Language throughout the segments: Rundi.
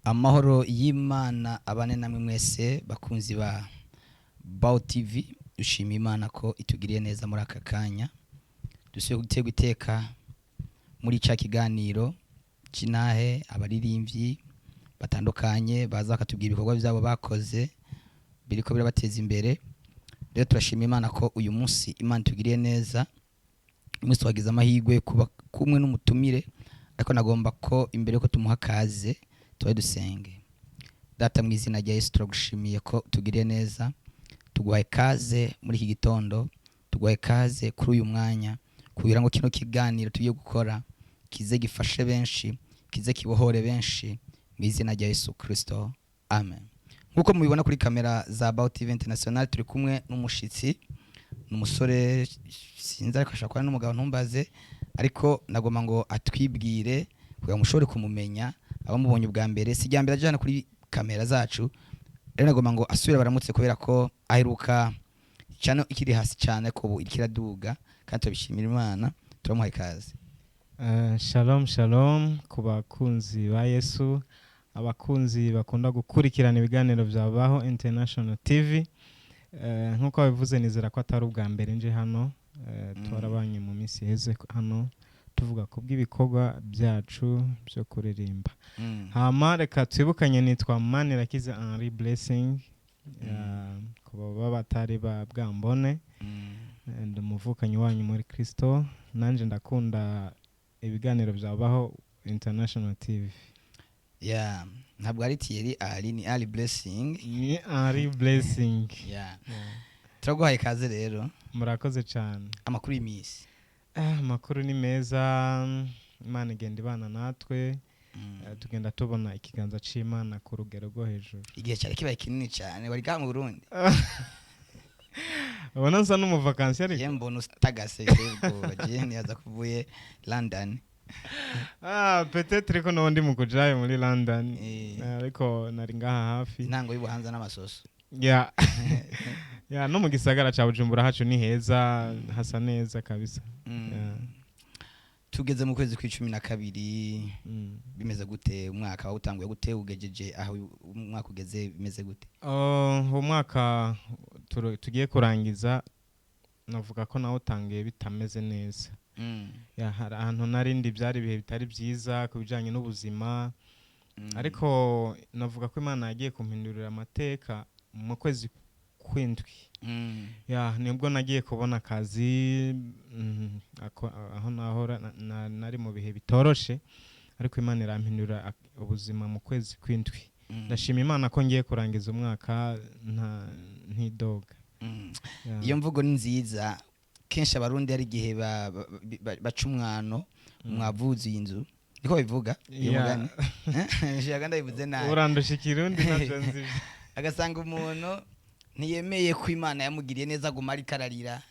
Amahoro y'Imana abane namwe mwese, bakunzi ba Baho TV. Dushima Imana ko itugiriye neza muri aka kanya dusubiye gutega iteka muri ca kiganiro c'inahe, abaririmbyi batandukanye baza bakatubwira ibikorwa byabo bakoze biriko birabateza imbere. Rero turashima Imana ko uyu munsi Imana itugiriye neza. Uyu munsi twagize amahirwe yo kuba kumwe n'umutumire, ariko nagomba ko imbere yuko tumuha kaze tubaye dusenge. Data, mu izina rya Yesu, turagushimiye ko tugiriye neza. Tuguhaye kaze muri iki gitondo, tuguhaye kaze kuri uyu mwanya, kugira ngo kino kiganiro tugiye gukora kize gifashe benshi, kize kibohore benshi, mu izina rya Yesu Kristo, amen. Nk'uko mubibona kuri kamera za Baho TV International, turi kumwe n'umushitsi. Ni umusore, sinzi, ariko ashobora kuba n'umugabo, ntumbaze, ariko nagomba ngo atwibwire kugira ngo mushobore kumumenya abamubonye ubwa mbere. Si irya mbere ajana kuri kamera zacu. Rero nagomba ngo asubire baramutse, kubera ko aheruka cyane ikiri hasi cyane, ko ubu iriko iraduga, kandi turabishimira Imana. Turamuha ikaze. Shalom shalom ku bakunzi ba Yesu, abakunzi bakunda gukurikirana ibiganiro bya Baho International TV. Nk'uko babivuze, nizera ko atari ubwa mbere nje hano. Twarabanye mu minsi iheze hano tuvuga ku bw'ibikorwa byacu byo kuririmba. Hama reka twibukanye, nitwa Manirakiza Henri Blessing, ku baba batari ba bwambone. Ndi umuvukanyi wanyu muri Kristo. Nanjye ndakunda ibiganiro bya Baho International TV. Yeah, ntabwo ari Thierry Ali, ni Ali Blessing. Ni Henri Blessing. Yeah. Turaguhaye ikaze rero. Murakoze cyane. Amakuru y'iminsi? Amakuru ni meza. Imana igenda ibana natwe. Tugenda tubona ikiganza c'Imana ku rugero rwo hejuru. Igihe cyari kibaye kinini cyane wari ngaha mu Burundi. Ubona nsa n'umuvakansi, ariko Je mbona utagase biteye ubwoba. Je nibaza ko uvuye London. Ah, peut-être ko n'ubundi mu kujayo muri London. Ariko nari ngaha hafi. Intango y'ubuhanza n'amasoso. Ya, no mu gisagara ca Bujumbura hacu ni heza, hasa neza kabisa. Yeah. Tugeze mu kwezi kw'icumi na kabiri. Bimeze gute? Umwaka wawutanguye gute? Ugejeje aho umwaka ugeze, bimeze gute? Oh, umwaka tugiye kurangiza, navuga ko nawe utangiye bitameze neza. Ya, hari ahantu narindi byari ibihe bitari byiza ku bijyanye n'ubuzima, ariko navuga ko Imana yagiye kumpindurira amateka mu kwezi kw'indwi. Ya, nibwo nagiye kubona akazi, aho nahora nari mu bihe bitoroshe, ariko Imana irampindura ubuzima mu kwezi kw'indwi. Ndashima Imana ko ngiye kurangiza umwaka nta ntidoga. Ya. Iyo mvugo ni nziza. Kenshi Abarundi hari igihe baca umwano, mwavuzuye inzu, niko bivuga iyo mugani. Nshaka ndabivuze nabi. Urandusha Ikirundi, ntabyo nzi. Agasanga umuntu ntiyemeye ko Imana yamugiriye neza, aguma ariko ararira.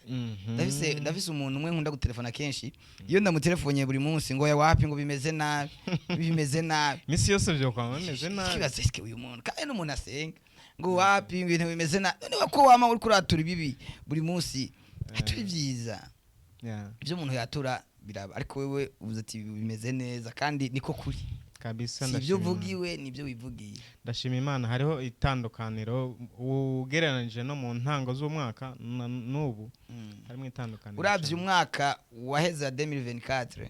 Ndafise umuntu umwe nkunda gutelefona kenshi. Iyo ndamutelefoniye buri munsi ngo ya wapi, ngo bimeze nabi, bimeze nabi. Misi yose byo kwama bimeze nabi. Kibazo, eske uyu muntu kandi n'umuntu asenga, ngo wapi, ibintu bimeze nabi. None ko wama uriko uratura ibibi buri munsi, hatura ibyiza. Ibyo umuntu yatura biraba, ariko wewe uvuze ati bimeze neza, kandi niko kuri. Kabisa. Si ibyo Ndashima Imana. uvugiwe, nibyo wivugiye. Ndashima Imana, hariho itandukaniro ugereranije no mu ntango z'umwaka n'ubu. Harimo itandukaniro Uravye cane. umwaka waheze wa 2024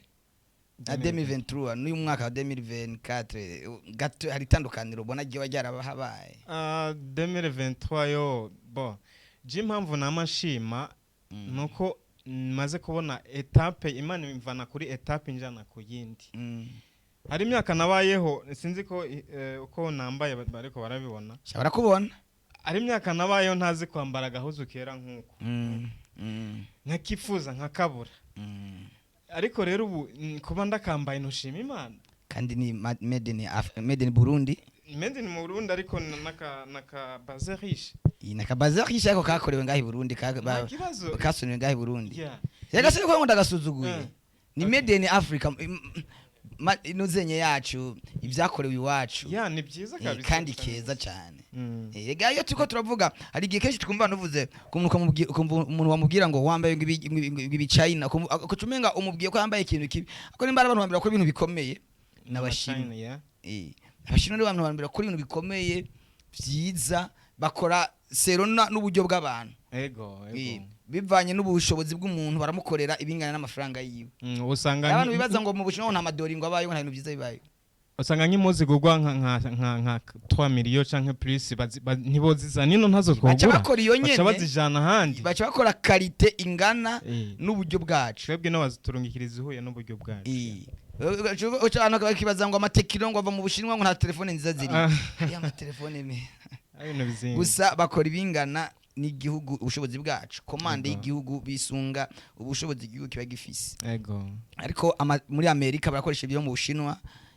na 2023 n'uyu mwaka wa 2024 gato, hari itandukaniro ubona ryoba ryarabahabaye? Ah, 2023 yo, bo je impamvu nama nshima nuko maze kubona étape Imana imvana kuri étape injana ku yindi. Hari imyaka nabayeho, sinzi ko uko nambaye bariko barabibona. Shobora kubona. Hari imyaka nabayeho ntazi kwambara agahuzu kera nk'uko, nkakifuza nkakabura. Ariko rero ubu kuba ndakambaye ntushima Imana. Kandi ni made in Burundi. Made in mu Burundi, ariko naka bazin riche. Iyi nakabaza kisha ko kakorewe ngaho i Burundi Nta kibazo. Kasonewe ngaho i Burundi. Reka se ko ngo ndagasuzuguye. Ni made in Africa, inozenye yacu, ibyakorewe iwacu. Ya, ni byiza kabisa. Kandi keza cyane. Rega iyo turiko turavuga, hari igihe kenshi twumva nuvuze ukumva umuntu wamubwira ngo wambaye ngo ibi China, ukaca umenga umubwiye ko yambaye ikintu kibi, ariko nimba ari abantu bambwira ko ibintu bikomeye, nabashimye. China, yeah. Abashinwa ni abantu bambere bakora ibintu bikomeye vyiza, bakora selon n'uburyo bw'abantu. Ego. Bivanye n'ubushobozi bw'umuntu, baramukorera ibingana n'amafaranga yiwe. Usanga Abantu bibaza ngo mu Bushinwa nta madori ngo abayo, nta bintu byiza bibayo. Usanga nk'impuzu igurwa nka 3 millions canke plus, ntibozizana ino, ntazo Baca twogura. bakora iyo Baca nyene. bazijana ahandi. Baca bakora qualité ingana n'uburyo bwacu. Twebwe no baziturungikiriza ihuye n'uburyo bwacu. Uca abantu bakibaza ngo amatekino ngo ava mu Bushinwa, ngo nta telefone nziza ziri. Hariyo amatelefone Ari ibintu bizinze. Gusa bakora ibingana n'igihugu, ubushobozi bwacu, commande y'igihugu, bisunga ubushobozi igihugu kiba gifise. Ariko muri Amerika barakoresha ibyo mu Bushinwa,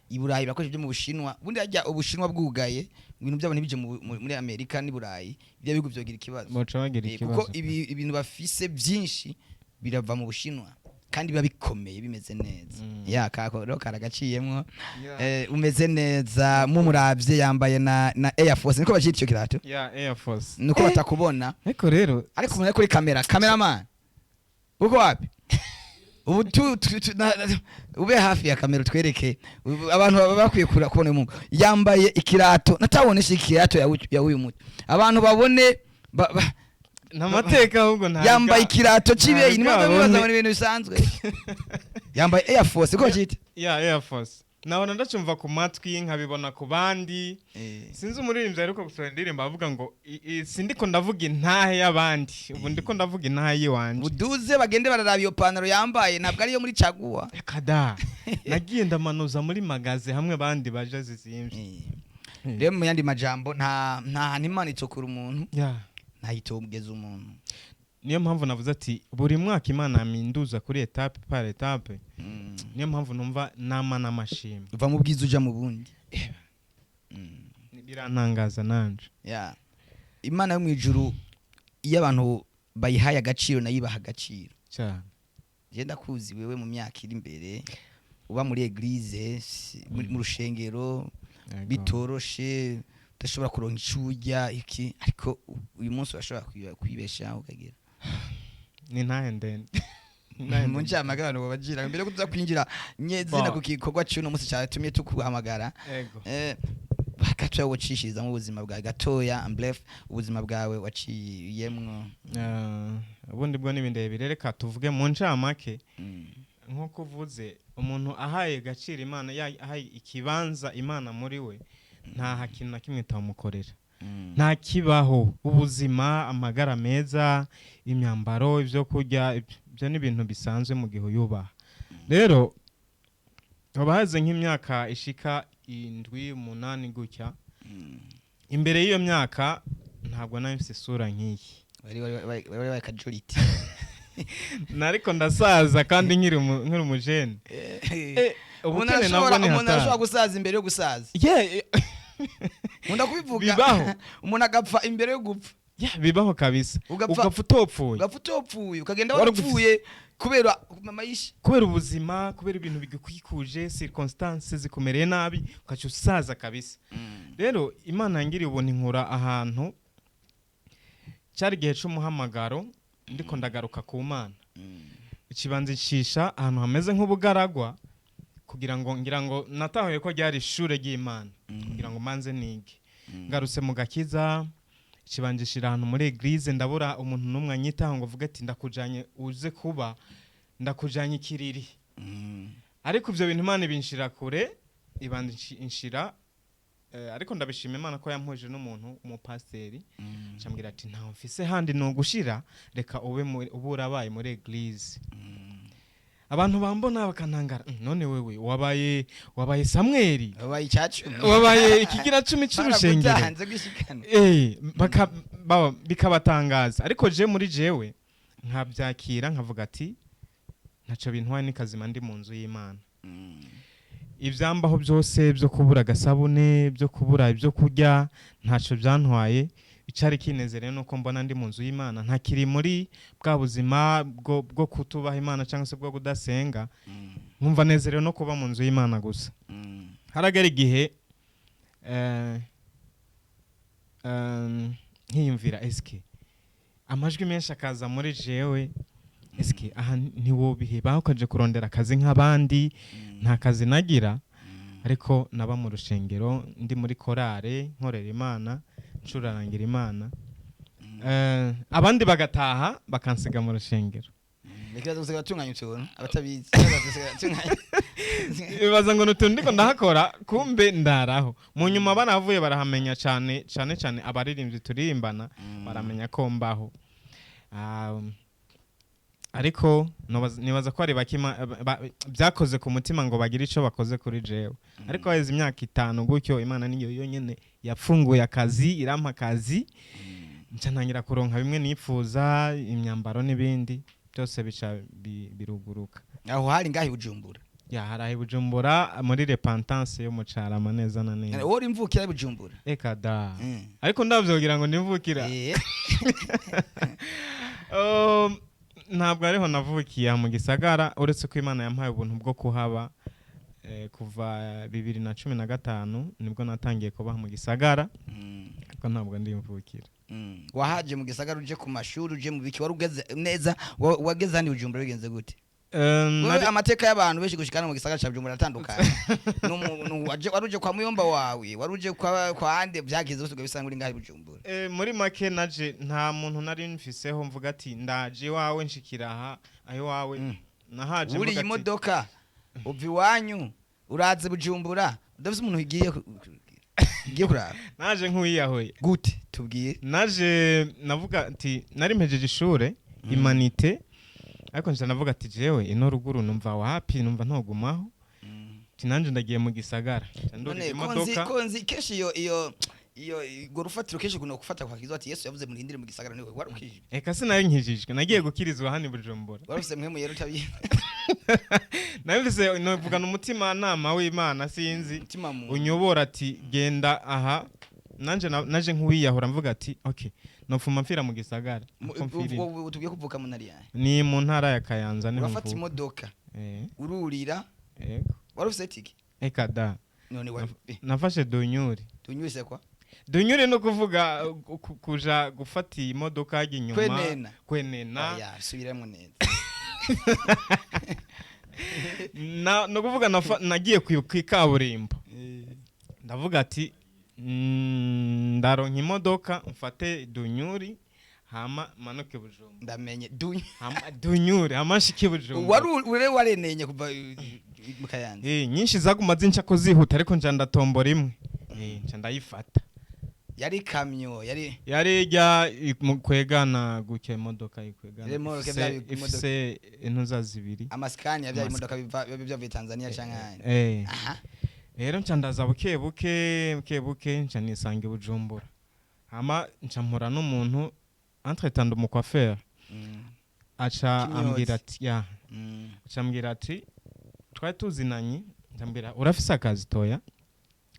i Burayi barakoresha ibyo mu Bushinwa. Ubundi harya Ubushinwa bwugaye ibintu byabo ntibije muri Amerika n'i Burayi, ibyo bihugu vyogira ikibazo. Boca bagira Kuko ikibazo. Ibintu bafise byinshi birava mu Bushinwa kandi biba bikomeye, bimeze neza. Ya kako rero karagaciyemwo. Umeze neza, mumuravye yambaye na Air Force, niko bacita ico kirato. Ya, Air Force. Nuko batakubona. Ariko rero Ariko umuntu ari kuri kamera, cameraman uko wapi ubu ube hafi ya kamera utwereke. Abantu baba bakwiye kubona uyu muntu yambaye ikirato, natabonesha ikirato ya uyu muti, abantu babone Nta mateka ahubwo nta Yambaye ikirato c'ibeyi, nta nimwe bibaza bwabone. ngo ni ibintu bisanzwe. Yambaye Air Force, uko bacita. Ya, Air Force nabona ndacumva ku matwi, nkabibona ku bandi. Sinzi umuririmbyi aheruka gusohora indirimbo avuga ngo sindiko ndavuga intahe y'abandi, ubu ndiko ndavuga intahe y'iwanje. Buduze bagende bararaba iyo pantaro yambaye, ntabwo ariyo muri caguwa. Reka da, nagiye ndamanuza muri magasin hamwe abandi baje zizimvye. Rero mu yandi majambo, nta hantu Imana itokura umuntu, ntayitogeza umuntu. Niyo mpamvu navuze ati buri mwaka Imana yaminduza kuri étape par étape. Niyo mpamvu numva nama n'amashimwe. Uva mu bwiza uja mu bundi. Birantangaza nanje. Ya, Imana yo mu ijuru iyo abantu bayihaye agaciro, nayo ibaha agaciro. Cyane. Je ndakuzi wewe mu myaka iri imbere uba muri église, mu rushengero, bitoroshe, udashobora kuronka ico urya iki, ariko uyu munsi urashobora kwibeshaho ukagira Ni ntahe ndende. Ni Mu ncamake, abantu babagira mbere yo kuza kwinjira nyezina ku gikorwa c'uno munsi cyatumye tukuhamagara, gatoya wacishirizamo ubuzima bwawe gatoya, en bref, ubuzima bwawe waciyemwo. Ubundi bwo n'ibindi birebire, reka tuvuge mu ncamake. Nk'uko uvuze, umuntu ahaye agaciro Imana, ahaye ikibanza Imana muri we, nta kintu na kimwe itamukorera. Nta kibaho, ubuzima, amagara meza, imyambaro, ibyo kurya, ibyo ni ibintu bisanzwe mu gihe uyubaha. Rero haba haze nk'imyaka ishika 7, 8 gutya. Imbere y'iyo myaka ntabwo nari mfise isura nk'iyi. Wari kajuriti. Nariko ndasaza kandi nkiri umujene. Umuntu Ubukene nabwo ni umuntu arashobora hatari. gusaza imbere yo gusaza. Nkunda kubivuga. Bibaho. Umuntu agapfa imbere yo gupfa. Yeah, bibaho kabisa. Ugapfa Ugapfa utopfuye. Ugapfa utopfuye, ukagenda Wari warapfuye kubera maisha. Kubera ubuzima, kubera ibintu bigukwikuje, circonstances zikumereye nabi, ukaca usaza kabisa. Rero Imana yangiriye ubuntu inkura ahantu cyari igihe c'umuhamagaro, ndiko ndagaruka ku Mana, ikibanza icisha ahantu hameze nk'ubugaragwa kugira ngo, ngira ngo natahuye ko ryari ishure ry'Imana, kugira ngo manze nige. Ngarutse mu gakiza, ikibanza ishira ahantu muri église, ndabura umuntu n'umwe anyitaho ngo uvuge ati ndakujanye uze kuba, ndakujanye ikiriri. Ariko ivyo bintu Imana ibinshira kure, ibanza inshira, ariko ndabishima Imana ko yampuje n'umuntu, umupasiteri, acambwira ati ntaho mfise handi ni ugushira, reka ube ube urabaye muri église. Abantu bambona bakantangara: None wewe wabaye Samweli?" Wabaye icyacumi. Wabaye ikigira cumi c'urushengero." Baragutanze gwishikana. Bikabatangaza, ariko je muri jewe nkabyakira, nkavuga ati ntaco bintwaye, ni kazima ndi mu nzu y'Imana. Ivyambaho byose byo kubura agasabune, byo kubura ibyo kurya, ntaco byantwaye. Icari kinezereye nuko mbona ndi mu nzu y'Imana, ntakiri muri bwa buzima bwo kutubaha Imana cyangwa se bwo kudasenga. Nkumva nezerewe no kuba mu nzu y'Imana gusa. Haragera igihe nkiyumvira, eske amajwi menshi akaza muri jewe: eske aha ntiwobiheba ukaje kurondera akazi nk'abandi? Nta kazi nagira. Ariko naba mu rushengero, ndi muri korale, nkorera Imana, ncurarangira Imana. Abandi bagataha bakansiga mu rushengero. Ikibazo gusiga atunganya utuntu abatabizi, ikibazo gusiga atunganya. Bibaza ngo nutuntu ndiko ndahakora, kumbe ndaraho. Mu nyuma baravuye barahamenya cyane cyane cyane abaririmbyi turirimbana, baramenya ko mbaho. Ariko nibaza ko ari bake byakoze ku mutima ngo bagire ico bakoze kuri jewe. Ariko haheze imyaka 5 gutyo, Imana niyo yonyene yapfunguye akazi, irampa akazi, nca ntangira kuronka bimwe nifuza, imyambaro n'ibindi byose bica biruguruka. Aho hari ngaho i Bujumbura? Ya, hari aho i Bujumbura muri Repentance yo mu Carama neza na neza. Wowe uri imvukira i Bujumbura? Eka da. Ariko ndavyo kugira ngo ndimvukira. Ntabwo ariho navukiye aha mu gisagara, uretse ko Imana yampaye ubuntu bwo kuhaba kuva 2015, nibwo natangiye kubaha mu gisagara, ariko ntabwo ndimvukira. Wahaje mu gisagara uje ku mashuri, uje mu biki? Wari ugeze neza, wageze hano i Bujumbura bigenze gute? Wewe, amateka y'abantu benshi gushika hano mu gisagara ca Bujumbura aratandukanye. Wari uje kwa muyomba wawe, wari uje kwa ande, vyagize bose bisanga uri ngaho i Bujumbura? Muri make naje nta muntu nari mfiseho mvuga ati ndaje iwawe, nshikira aha aho iwawe. Nahaje Uriye mvuga ati imodoka uva iwanyu uraza Bujumbura udafise umuntu ugiye kuraba? Naje nk'uwiyahuye. Gute? Tubwire. Naje navuga ati nari mpejeje ishure humanités, ariko nje navuga ati jewe ino ruguru numva wapi, numva ntogumaho, ati nanje ndagiye mu gisagara. Nca ndurira None konzi imodoka. Konzi kenshi iyo urwo rufatiro kenshi kuno gufata kwa kizo ati Yesu yavuze murindire mu gisagara, niwe wari ukijijwe? Eka, sinari nkijijwe, nagiye gukirizwa hano i Bujumbura. Wari ufise mwe muyera utabiye? Nabivise navugana umutima nama w'Imana, sinzi Umutima mu unyobora ati genda aha. Nanje naje nk'uwiyahura mvuga ati okay, nopfuma mfira mu gisagara. Uko mfirira. Tubwiye kuvuka mu ntara yawe? Ni mu ntara ya Kayanza niho Urafata mvuka. imodoka, ururira. Yego. Wari ufise tike? Eka da. None wa Nafashe dunyuri. Tunyuse kwa Dunyuri no kuvuga kuja gufata iyi modoka hajya inyuma. Kwenena. Kwenena. Oya, subiramo neza. No kuvuga nagiye ku ikaburimbo, ndavuga ati ndaronka imodoka mfate dunyuri, hama manuke Bujumbura. Ndamenye dunyu. Hama dunyuri, hama nshike Bujumbura. Wari ure warenenye kuva mu Kayanza? Nyinshi zaguma zinca ko zihuta, ariko nja ndatombora imwe. Nca ndayifata. Yari kamyo, yari Yari ijya mu kwegana gutya, imodoka ikwegana. Remorque. Ifise Bya imodoka. ifise intuza zibiri. Amasikani ya bya imodoka biva byavuye Tanzania canke ahandi. Aha. Rero nca ndaza buke buke buke buke, nca nisanga i Bujumbura, hama nca mpura n'umuntu entre temps umu coiffeur, aca Kimyozi. ambwira ati ya aca ambwira ati twari tuzinanye, nca ambwira urafise akazi toya,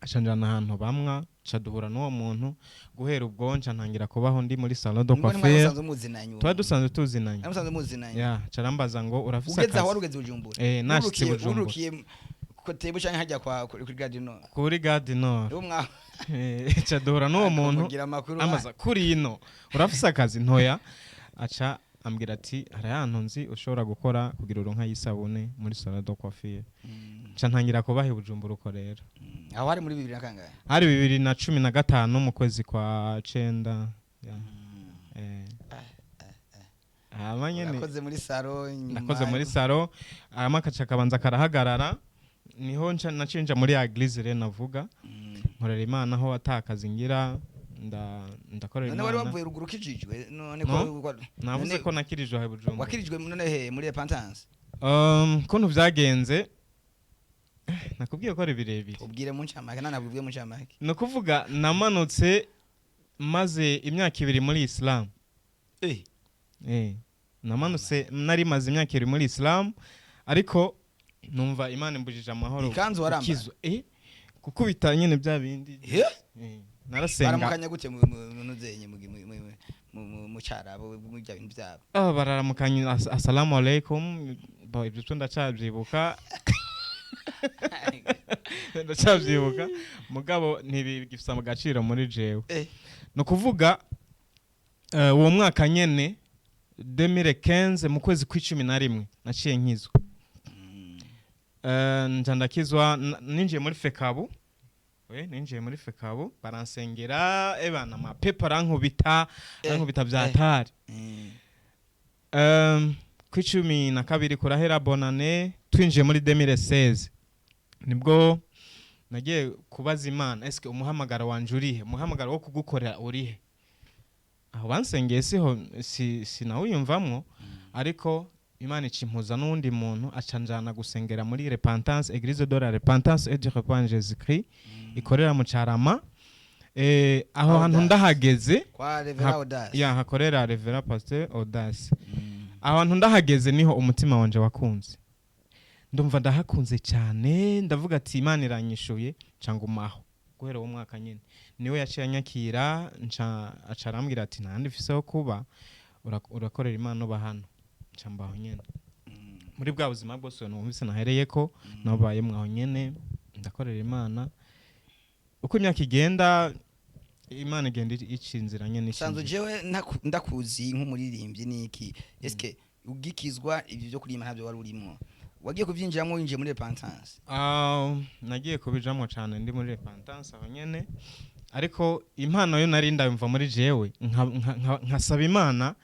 aca njana ahantu bamwa, nca duhura n'uwo muntu. Guhera ubwo nca ntangira kubaho ndi muri salon de Mbona mwari coiffure. musanzwe muzinanye uwo Twari muntu? dusanzwe tuzinanye. Mwari musanzwe muzinanye? Ya, aca arambaza ngo urafise Ugeze aho wari akazi. ugeze Bujumbura? Nashitse Bujumbura. Urukiye kotebu canke hajya kwa kuri Gare du Nord? Kuri Gare du Nord. Uwo mwa Aca duhura n'uwo muntu. Akamugira amakuru. Amaza kuri ino urafise akazi ntoya, aca ambwira ati hari ahantu nzi ushobora gukora kugira uronka y'isabune muri salon de coiffure. Nca ntangira kubaha i Bujumbura uko rero. Aho hari muri bibiri na kangahe? Hari 2015 mu kwezi kwa cenda, ya. Hama nyene Urakoze muri salon nyuma? Nakoze muri salon, hama akaca kabanza karahagarara, niho nca nacinja muri église rero navuga nkorera Imana aho atakazi ngira ndakorera None wari Imana. wavuye ruguru ukijijwe none? No. Ko Navuze ko nakirijwe aho i Bujumbura. Wakirijwe none he, muri repentance? Kuntu vyagenze, nakubwiye ko ari birebire. Ubwire mu ncamake, nanabwibwiye mu ncamake. Ni ukuvuga namanutse maze imyaka 2 muri Islam. Namanutse nari maze imyaka 2 muri Islam, ariko numva Imana imbujije amahoro. Ikanzu warambara? Gukizwa. Gukubita nyine bya bindi. Narasenga. Baramukanya gute mu nuzenye mu cyarabo, mu bya bintu byabo? Ah, bararamukanya assalamu alaikum. Bo ibyo byo ndacabyibuka, ndacabyibuka, mugabo ntibigifise agaciro muri jewe. Ni ukuvuga uwo mwaka nyene 2015 mu kwezi kw'icumi na rimwe naciye nkizwa. Nja ndakizwa, ninjiye muri FECABU, we ninjiye muri FECABU baransengera, ebana amapepa arankubita, arankubita bya tari. Ku 12 kurahera bonane, twinjiye muri 2016, nibwo nagiye kubaza Imana: eske umuhamagaro wanje urihe? Umuhamagaro wo kugukorera urihe? Aho bansengeye siho, si sinawiyumvamwo, ariko Imana icimpuza n'uwundi muntu, aca njana gusengera muri Repentance, Église de la Repentance et du Repos en Jésus Christ, ikorera mu Carama. Aho hantu Audace. ndahageze Kwa Reverend Audace. Ya, hakorera Reverend Pasteur Audace. Aho hantu ndahageze niho umutima wanje wakunze, ndumva ndahakunze cyane, ndavuga ati: "Imana iranyishuye." Nca ngumaho guhera uwo mwaka nyine. Niwe yaciye anyakira, nca aca arambwira ati: "Nta mfise ho kuba, urakorera Imana uba hano." Nca mbaho nyene muri bwa buzima bwose numvise nahereye ko nabaye mwaho nyene, ndakorera Imana. Uko imyaka igenda, Imana igenda ica inzira nyene, ica Sanzwe inzira. jewe ndakuzi nk'umuririmbyi niki, eske ugikizwa ibyo byo kuririmba ntabyo wari urimo? Wagiye kubyinjiramo winjiye muri Repentance? Ah, nagiye kubijamwo cyane ndi muri Repentance aho nyene, ariko impano yo nari ndayumva muri jewe, nkasaba Imana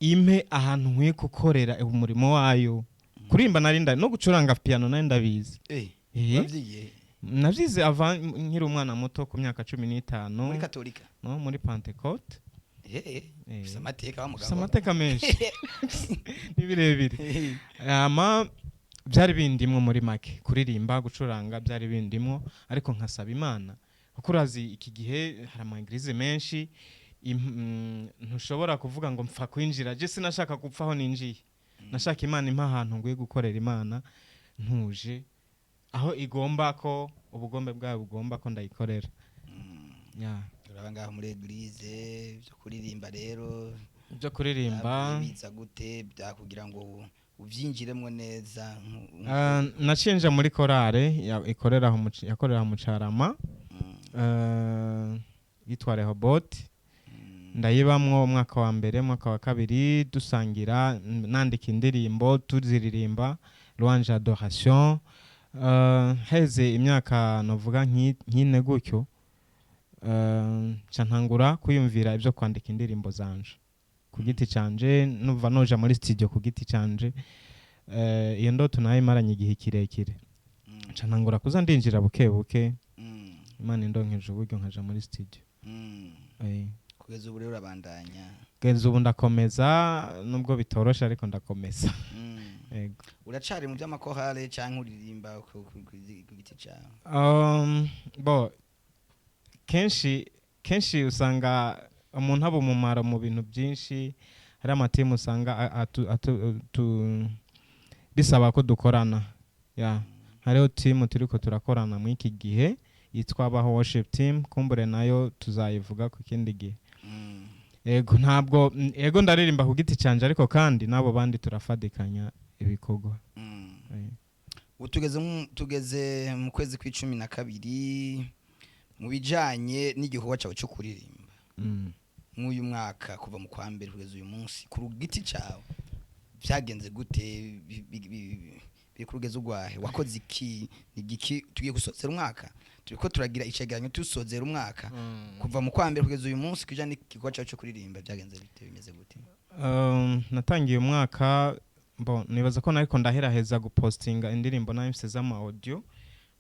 impe ahantu nkwiye gukorera umurimo wayo. Kuririmba nari nda no gucuranga piano nari ndabizi. Wabyigiye? Navyize ava nkiri umwana muto, ku myaka 15. Muri Katolika? No, muri Pentecote. Ufise amateka wa Ufise mugabo. Amateka menshi, ni birebire. Ama byari bindimwo muri make, kuririmba, gucuranga byari bindimwo, ariko nkasaba Imana, kuko urazi iki gihe hari ama église menshi, ntushobora kuvuga ngo mpfa kwinjira. Je sinashaka gupfa aho ninjiye, nashaka Imana impa ahantu ngwiye gukorera Imana ntuje, aho igomba ko ubugombe bwayo bugomba ko ndayikorera. Yeah. Uraba ngaho muri église, byo kuririmba rero? Byo kuririmba. Biza gute byakugira ngo ubyinjiremo neza Ah, nacinje muri korale ikorera aho yakorera mu Carama, yitwa Rehoboth. Ndayibamwo umwaka wa mbere, umwaka wa kabiri, dusangira, nandika indirimbo, tuziririmba louange, adoration. Heze imyaka novuga nk'ine gutyo, nca ntangura kwiyumvira ibyo kwandika indirimbo zanje ku giti canje, numva noja muri studio ku giti canje. Iyo ndoto nayo imaranye igihe kirekire, nca ntangura kuza ndinjira buke buke, Imana indonkeje uburyo nkaja muri studio. Kugeza ubu rero urabandanya? Kugeza ubu ndakomeza, nubwo bitoroshe, ariko ndakomeza. Yego. Uracari mu by'amakorale canke uririmba ku giti cawe? Bo kenshi kenshi usanga umuntu aba umumaro mu bintu byinshi. Hari amatimu usanga bisaba ko dukorana. Ya, hariho timu turiko turakorana muri iki gihe yitwa Baho Worship Team, kumbure nayo tuzayivuga ku kindi gihe. Ego, ntabwo ego ndaririmba ku giti canje, ariko kandi n'abo bandi turafadikanya ibikorwa. Ubu tugeze mu kwezi kw'12. Mu bijanye n'igikorwa cyawe cyo kuririmba, nk'uyu mwaka kuva mu kwa mbere kugeza uyu munsi, ku giti cyawe byagenze gute? Biri ku rugezo rwahe? Wakoze iki? Ni igiki? Tugiye gusozera umwaka, turiko turagira icegeranyo tusozera umwaka. Kuva mu kwa mbere kugeza uyu munsi, kujana n'igikorwa cyawe cyo kuririmba, byagenze bite? Bimeze gute? Natangiye umwaka, bon, nibaza ko nariko ndaheraheza gupostinga indirimbo nayo mfise z'ama audio,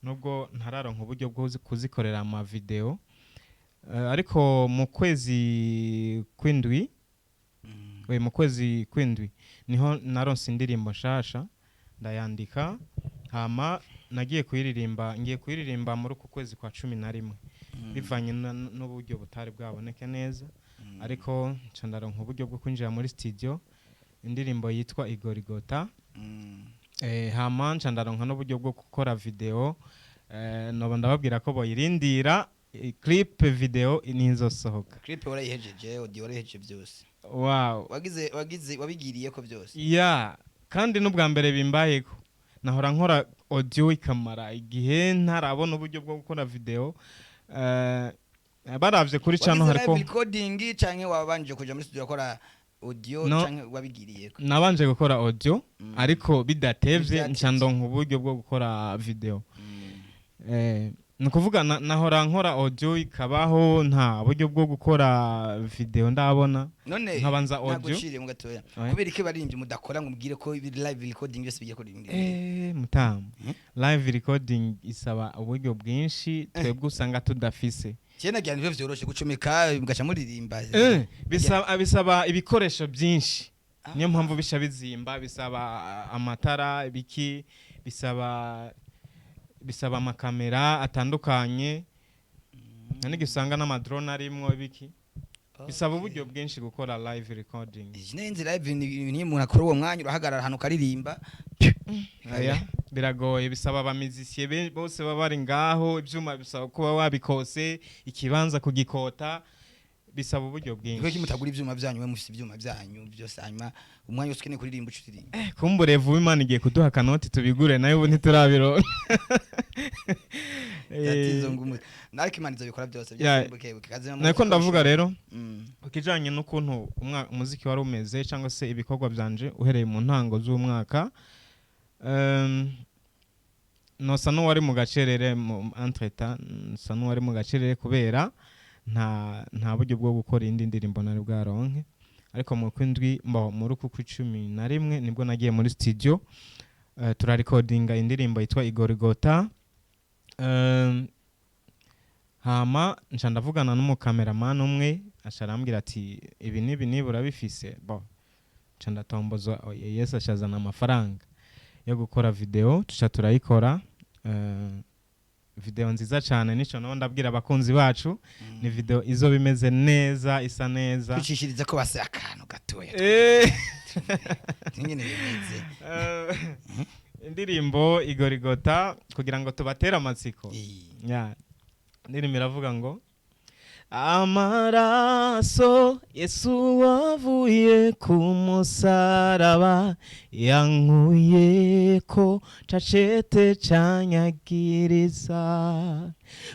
nubwo ntararonka uburyo bwo kuzikorera ama video. Ariko mu kwezi kw'indwi, we mu kwezi kw'indwi niho naronse indirimbo nshasha, ndayandika, hama nagiye kuyiririmba, ngiye kuyiririmba muri uku kwezi kwa 11, bivanye n'uburyo butari bwaboneke neza, ariko nca ndaronka uburyo bwo kwinjira muri studio, indirimbo yitwa Igorigota. Hama nca ndaronka n'uburyo bwo gukora video. Noba ndababwira ko boyirindira, clip video nizosohoka. Clip warayihejeje, audio warayihejeje, byose? Wow. Wagize wabigiriye ko byose? Ya, kandi n'ubwa mbere bimbayeko. Nahora nkora audio ikamara igihe ntarabona uburyo bwo gukora video. Baravye kuri channel Wagize hariko live recording canke wabanje kuja muri studio gukora? Audio No. canke wabigiriyeko? Nabanje gukora audio, ariko bidatevye Bidatevye. nca ndonka uburyo bwo gukora video. Ni ukuvuga nahora nkora audio ikabaho, nta buryo bwo gukora video ndabona. None Nkabanza audio. Naguciriye mu gatoya. Ouais. Kubera iki baririmbyi mudakora ngo mubwire ko ibi live recording byose bigiye kuririmba? Mutamu, live recording isaba uburyo bwinshi twebwe usanga tudafise. Cyane nagira nivyo vyoroshe gucomeka mugaca muririmba. Bisaba ibikoresho byinshi, niyo mpamvu bisha bizimba. Bisaba amatara, ibiki, bisaba amakamera atandukanye, n'igihe usanga n'amadrone arimwo ibiki. Bisaba uburyo bwinshi gukora live recording. Nzi live ni umuntu akora uwo mwanya, urahagarara ahantu ukaririmba. Aya, biragoye, bisaba abamizisiye bose baba bari ngaho, ibyuma bisaba kuba wabikose, ikibanza kugikota, bisaba uburyo Niko bwinshi. mutagura ivyuma byanyu, we mufite ivyuma byanyu byose, hanyuma umwanya wose ukeneye kuririmba uca uririmba. Kumbure vuba Imana igiye kuduha akanoti tubigure, nayo ubu ntiturabironka. Tatizo ngumu, ariko Imana izobikora byose. Byose buke buke kazima. Nako ndavuga rero ku kijanye n'ukuntu umuziki wari umeze cyangwa se ibikorwa byanje uhereye mu ntango z'umwaka, nosa n'uwari mu gacerere mu entretemps, nsa n'uwari mu gacerere kubera nta buryo bwo gukora indi ndirimbo nari bwaronke. Ariko mu kwindwi muri uku kwa 11 nibwo nagiye muri studio, turarikodinga indirimbo yitwa Igorigota. Hama nca ndavugana n'umukameramani umwe, aca arambwira ati: "Ibi n'ibi nibura bifise bo." Nca ndatomboza, Yesu acazana amafaranga yo gukora video, tuca turayikora. Video nziza cyane, nico nabo ndabwira abakunzi bacu, ni video izoba imeze neza, isa neza. Tucishiriza ko base akantu gatoya ingene bimeze. Indirimbo Igorigota, kugira ngo tubatere amatsiko. Ya, indirimbo iravuga ngo: "Amaraso Yesu wavuye ku musaraba yankuye ko cacete canyagiriza,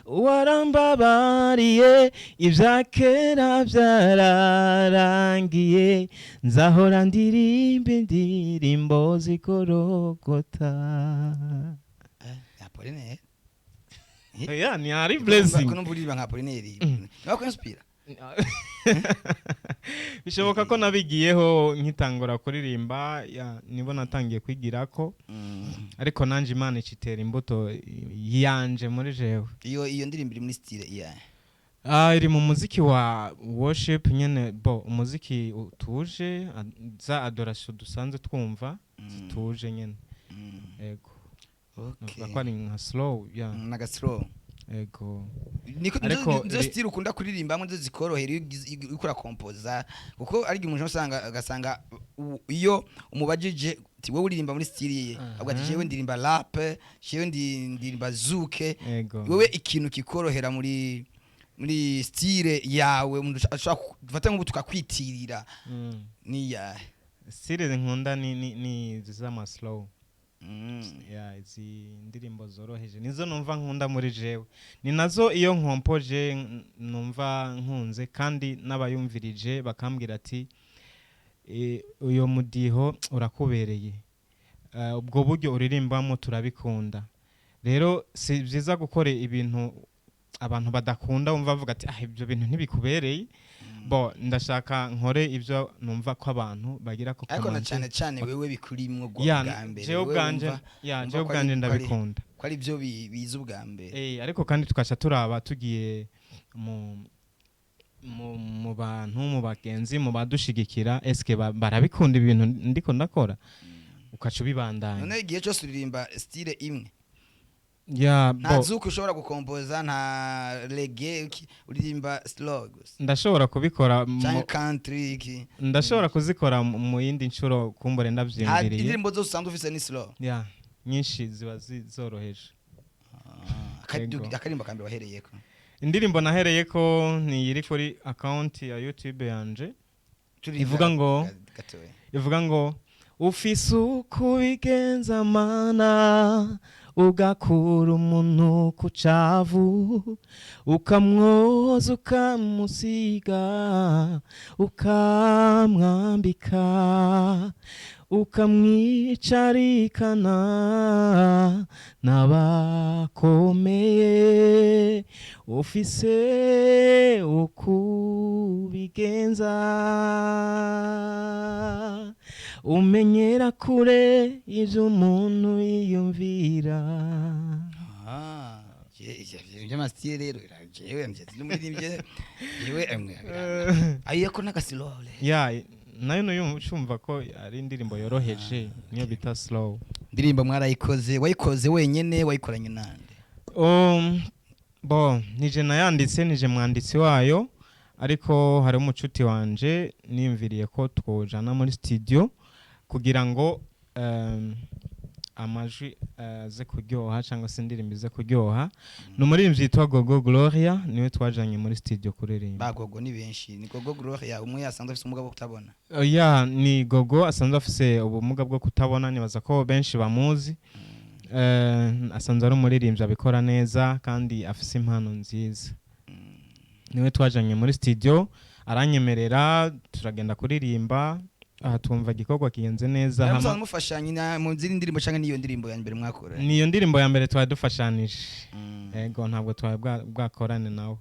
warambabariye, ibya kera byararangiye, nzahora ndirimba indirimbo zigorogota." Apollinaire. Ya, ni ari blessing. Kuno uririmba nka Apollinaire, nawe kwinspira. Bishoboka ko nabigiyeho nkitangura kuririmba, ya, nibo natangiye kwigirako, ariko nanje Imana icitera imbuto yanje muri jewe. Iyo ndirimbo iri muri style iya? Ah, iri mu muziki wa worship nyene, bo umuziki utuje, za adoration dusanzwe twumva zituje nyene. Ego. Navuga ko ari nka slow, ya. Naga slow. Ego. Niko. Ariko nizo style ukunda kuririmbamo, nizo zikorohera iyo uriko urakompoza? Kuko ari igihe umuntu usanga agasanga iyo umubajije ati: "Wowe uririmba muri style ye?" Avuga ati: "Jewe ndirimba rap, jewe ndirimba zouk." Ego. Wewe ikintu kikorohera muri style yawe, umuntu ashobora dufate nk'ubu tukakwitirira, ni ya? Style nkunda ni izi z'ama slow. Ya, izi ndirimbo zoroheje nizo numva nkunda muri jewe, ni nazo iyo nkompoje numva nkunze, kandi n'abayumvirije bakambwira ati: "Uyo mudiho urakubereye, ubwo buryo uririmbamo turabikunda." Rero si byiza gukora ibintu abantu badakunda, wumva bavuga ati: "Ah, ibyo bintu ntibikubereye." Bo ndashaka nkore ibyo numva ko abantu bagira ko Ariko na commentaire. cyane cyane wewe bikurimwo Ya, bwa mbere. jewe Wewe ubwanje, ya, wumva jewe ko ari- ubwanje ndabikunda. Ko ari byo biza ubwa mbere. Ariko kandi tukaca turaba tugiye mu bantu, mu bagenzi, mu badushigikira, eske barabikunda ibintu ndiko ndakora? Ukaca ubibandanya. None igihe cyose uririmba style imwe? Ya. Nta Bo zouk ushobora gukompoza, nta reggae, uririmba slow gusa? Ndashobora kubikora Canke country iki? Ndashobora kuzikora mu yindi nshuro, kumbure Nta ndavyiyumviriye. Indirimbo zose usanzwe ufise ni slow? Ya, nyinshi ziba zoroheje. Yego. Akarimbo ka mbere wahereyeko? Indirimbo nahereyeko ni iri kuri account ya YouTube yanje. Turirimba Ivuga ngo gatoya. Ivuga ngo Ufise uko ubigenza, Mana, ugakura umuntu ku cavu, ukamwoza, ukamusiga, ukamwambika, ukamwicarikana n'abakomeye. Ufise uko ubigenza, umenyera kure ivyo umuntu yiyumvira. Ah, by'amasitire rero, jewe n'umuririmbyi jewe emwe ayiye ko n'agasilole. Ya, nayo nuyumva ko ari indirimbo yoroheje, niyo bita slow. Indirimbo mwarayikoze, wayikoze wenyene, wayikoranye nande? Bo nije nayanditse, nije mwanditsi wayo, ariko hari umucuti wanje niyumviriye ko twojana muri studio kugira ngo amajwi aze kuryoha cyangwa se indirimbo ize kuryoha. Ni umuririmbyi yitwa Gogo Gloria, niwe twajanye muri studio kuririmba. Ba Gogo ni benshi. Ni Gogo Gloria umwe yasanzwe afise ubumuga bwo kutabona? Ya, ni Gogo asanzwe afise ubumuga bwo kutabona, nibaza ko benshi bamuzi. Asanzwe ari umuririmbyi abikora neza kandi afise impano nziza. Niwe twajanye muri studio, aranyemerera, turagenda kuririmba, aha twumva igikorwa kigenze neza. Musanzwe mufashanya mu zindi ndirimbo canke niyo ndirimbo ya mbere mwakora? Niyo ndirimbo ya mbere twari dufashanije. Ego, ntabwo twari bwakorane nawe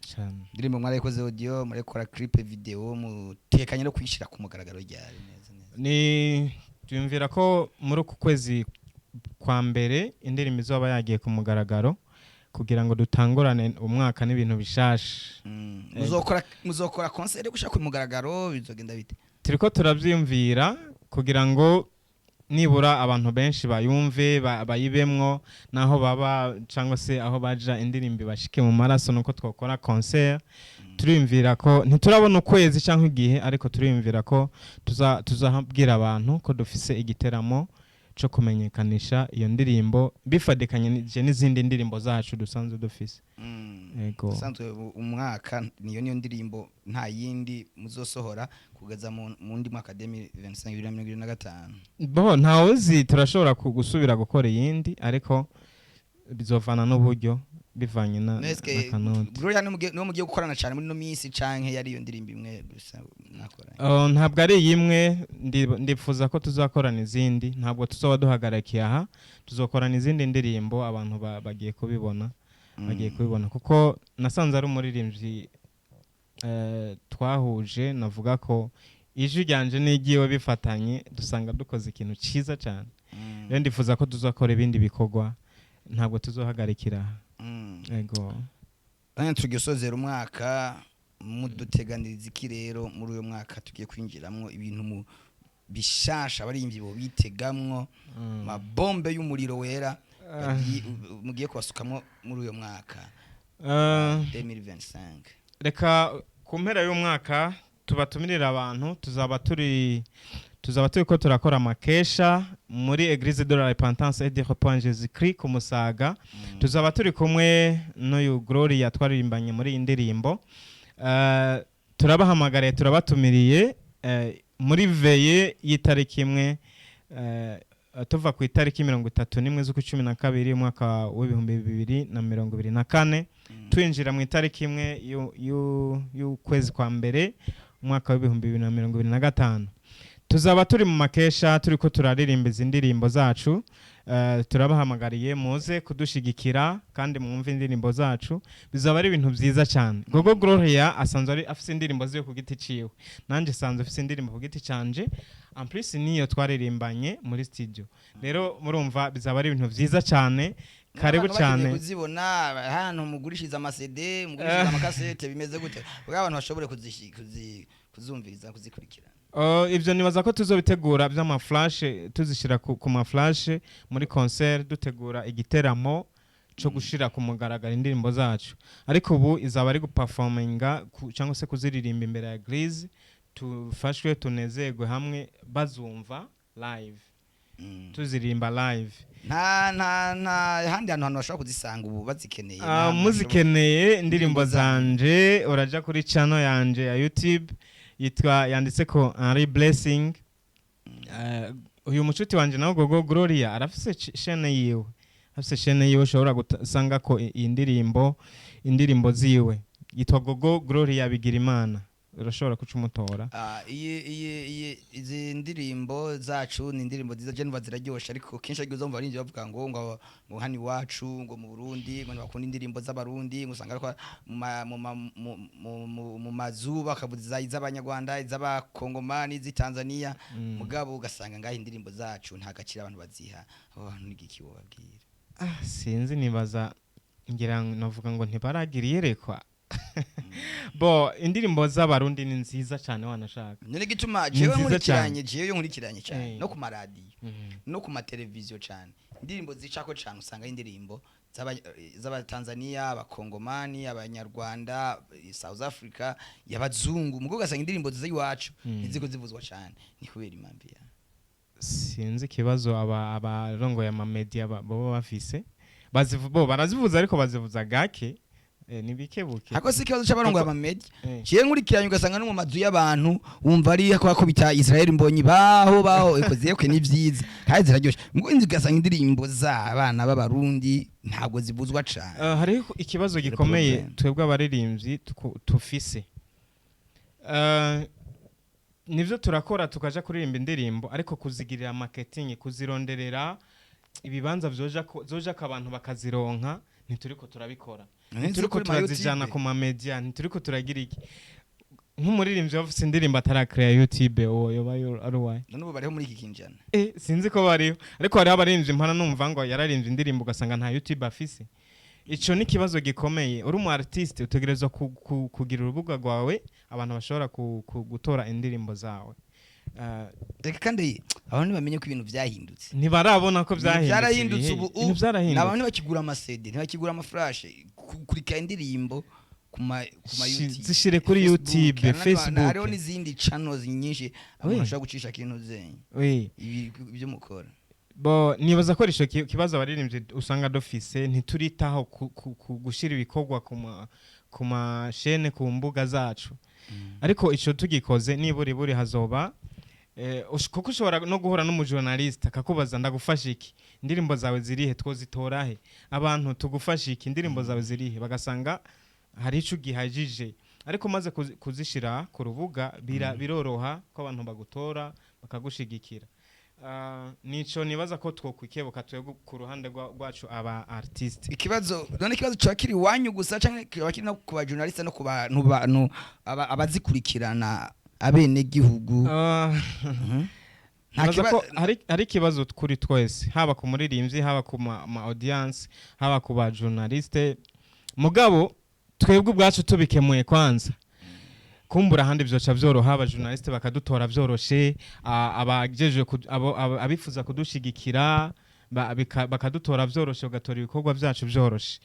cyane. Indirimbo mwarayikoze audio, murakora clip video, mutekanye no kuyishira ku mugaragaro ryari neza neza? Ni tuyumvira ko muri uku kwezi kwa mbere indirimbo izoba yagiye ku mugaragaro, kugira ngo dutangurane umwaka n'ibintu bishasha. Muzokora concert yo gushira ku mugaragaro, bizogenda bite? Turiko turavyiyumvira kugira ngo nibura abantu benshi bayumve, bayibemwo naho baba cyangwa se aho baja, indirimbo bashike mu maraso, nuko twakora concert. Turiyumvira ko ntiturabona ukwezi cyangwa igihe, ariko turiyumvira ko tuzahabwira abantu ko dufise igiteramo cyo kumenyekanisha iyo ndirimbo bifadikanyije n'izindi ndirimbo zacu dusanzwe dufise. Yego. Usanzwe umwaka niyo ndirimbo, nta yindi muzosohora kugeza mu ndi mwaka 2025, 2025? Bo, ntawe uzi, turashobora gusubira gukora iyindi, ariko bizovana n'uburyo, bivanye na Neske n'akanoti. Gloria niwe mugiye gukorana cyane muri no minsi, canke yari iyo ndirimbo imwe gusa mwakoranye? Oh, ntabwo ari imwe, ndifuza ko tuzakorana izindi. Ntabwo tuzoba duhagarikiye aha, tuzokorana izindi ndirimbo. Abantu bagiye kubibona, bagiye kubibona, kuko nasanze ari umuririmbyi twahuje, navuga ko ijwi ryanje n'iry'iwe bifatanye, dusanga dukoze ikintu cyiza cyane. Rero ndifuza ko tuzakora ibindi bikorwa, ntabwo tuzohagarikira aha. Ego. None tugiye usozera umwaka, muduteganiriza iki rero muri uyu mwaka tugiye kwinjiramwo? Ibintu mu bishasha abaririmbyi bo bitegamwo, mabombe y'umuriro wera mugiye kubasukamwo muri uyu mwaka 2025? Reka ku mpera y'umwaka tubatumirira abantu. Tuzaba turiko turakora amakesha muri Eglise de la Repentance et du Repos en Jésus Christ ku Musaga. Tuzaba turi kumwe n'uyu Gloria twaririmbanye muri iyi ndirimbo. Turabahamagariye, turabatumiriye muri veillée y'itariki 1, tuva ku itariki 31 z'ukwa 12 umwaka w'2024, twinjira mu itariki 1 y'ukwezi kwa mbere umwaka w'2025. Tuzaba turi mu makesha, turiko turaririmba izi ndirimbo zacu. Turabahamagariye muze kudushigikira kandi mwumve indirimbo zacu, bizaba ari ibintu byiza cyane. Gogo Gloria asanzwe ari afise indirimbo ziwe ku giti ciwe, nanje sanzwe afise indirimbo ku giti canje, en plus niyo twaririmbanye muri studio. Rero murumva bizaba ari ibintu byiza cyane. Karibu Abantu bakeneye cyane. kuzibona ahantu mugurishiriza ama CD, mugurishiriza amakasete, bimeze gute kugira abantu bashobore kuzumviriza, kuzikurikirana? Ibyo nibaza ko tuzobitegura by'ama flash, tuzishyira ku ma flash muri concert, dutegura igiteramo cyo gushira ku mugaragaro indirimbo zacu. Ariko ubu izaba ari guperforminga cyangwa se kuziririmba imbere ya Eglise, tufashwe, tunezerwe hamwe, bazumva live, tuziririmba live. Nta handi hantu bashobora kuzisanga ubu bazikeneye? Ah, Nta hantu muzikeneye indirimbo Indirimbo zanje, uraja kuri channel yanje ya YouTube yitwa, yanditse ko Henry Blessing. Uyu mucuti wanje nawe Gogo Gloria arafise chaîne yiwe, afise chaîne yiwe ushobora gusanga ko indirimbo ziwe, yitwa Gogo Gloria Bigirimana, urashobora kuca umutora. Ah, iyi iyi iyi izi ndirimbo zacu ni indirimbo nziza, je numva ziraryoshe, ariko kenshi ariko uzumva abarinzi bavuga ngo hano iwacu, ngo mu Burundi, ngo ntibakunda indirimbo z'Abarundi, ngo usanga ariko mu ma- mu ma- mu- mu- mu- mu mazu bakavuza iz'Abanyarwanda, iz'Abakongomani, iz'Itanzania, mugabo ugasanga ngaho indirimbo zacu nta gaciro abantu baziha. Abo bantu n'igiki wobabwira? Ah, sinzi, nibaza ngira ngo navuga ngo ntibaragira iyerekwa. Bo indirimbo z'Abarundi ni nziza cyane wanashaka. None gituma Ni jewe nziza. nkurikiranye, jewe iyo nkurikiranye cyane no ku maradiyo no ku mateleviziyo cyane, indirimbo zicako cyane usanga ari indirimbo z'Abatanzania, Abakongomani, Abanyarwanda, South Africa, y'abazungu, mugo ugasanga indirimbo z'iwacu ntiziko zivuzwa cyane. Ni kubera impamvu ya Sinzi ikibazo abarongoye amamedia baba bafise. Bo barazivuza, ariko bazivuza gake, ni bike buke. Hako si ikibazo c'abarongoye amamedia. Jewe nkurikiranye ugasanga no mu mazu y'abantu wumva ari ko bakubita Israel Mbonyi, baho baho eko ziyekwe, ni vyiza kandi ziraryoshe, mugo inzi ugasanga indirimbo z'abana b'Abarundi ntabwo zivuzwa cane. Hariho ikibazo gikomeye Problem. twebwe abaririmbyi tufise. Nivyo turakora, tukaja kuririmba indirimbo, ariko kuzigirira marketing, kuzironderera ibibanza vyoja ko abantu bakazironka, ntituriko turabikora. None Ntituriko kuri ma turazijana YouTube. ku ma media, ntituriko turagira iki. Nk'umuririmbyi wafise indirimbo atarakrea YouTube, uwo yoba ari uwahe? None ubu bariho muri iki kinjana? Sinzi ko bariho, ariko hariho abaririmbyi mpana numva ngo yararimbye indirimbo, ugasanga nta YouTube afise. Ico ni ikibazo gikomeye. Uri umu artiste, utegerezwa kugira urubuga rwawe abantu bashobora gutora indirimbo zawe. Reka kandi abantu ntibamenye ko ibintu vyahindutse. Ntibarabona ko Ibintu vyahindutse. byarahindutse. Ibihe. Ubu Ibintu vyarahindutse. Abantu ntibakigura ama CD, ntibakigura ama flash, kurika indirimbo ku ma YouTube, Zishire kuri Facebook, YouTube, Facebook. hariho n'izindi channels nyinshi abantu bashobora gucisha kintu zenyu ibi ibyo mukora. Bo nibaza ko ico kibazo abaririmbyi usanga dufise, ntituritaho gushira ibikorwa ku ma chaîne, ku mbuga zacu. Ariko ico tugikoze, niburi buri hazoba kuko ushobora no guhura n'umujournaliste akakubaza: "Ndagufasha iki? Indirimbo zawe zirihe? Twozitora he? Abantu tugufasha iki? Indirimbo zawe zirihe?" Bagasanga hari ico ugihajije, ariko umaze kuzishira ku rubuga biroroha ko abantu bagutora bakagushigikira. Nico nibaza ko twokwikebuka twebwe ku ruhande rwacu aba artiste. Ikibazo none, ikibazo kiba kiri iwanyu gusa canke kiba kiri no ku ba journaliste no ku bantu abazikurikirana, abenegihugu? Nta Nibaza ko hari ikibazo kuri twese, haba ku muririmbyi, haba ku ma audience, haba ku ba journaliste. Mugabo twebwe ubwacu tubikemuye kwanza, kumbura ahandi vyoca vyoroha, aba journaliste bakadutora vyoroshe, abajejwe abifuza kudushigikira bakadutora vyoroshe, bagatora ibikorwa vyacu vyoroshe.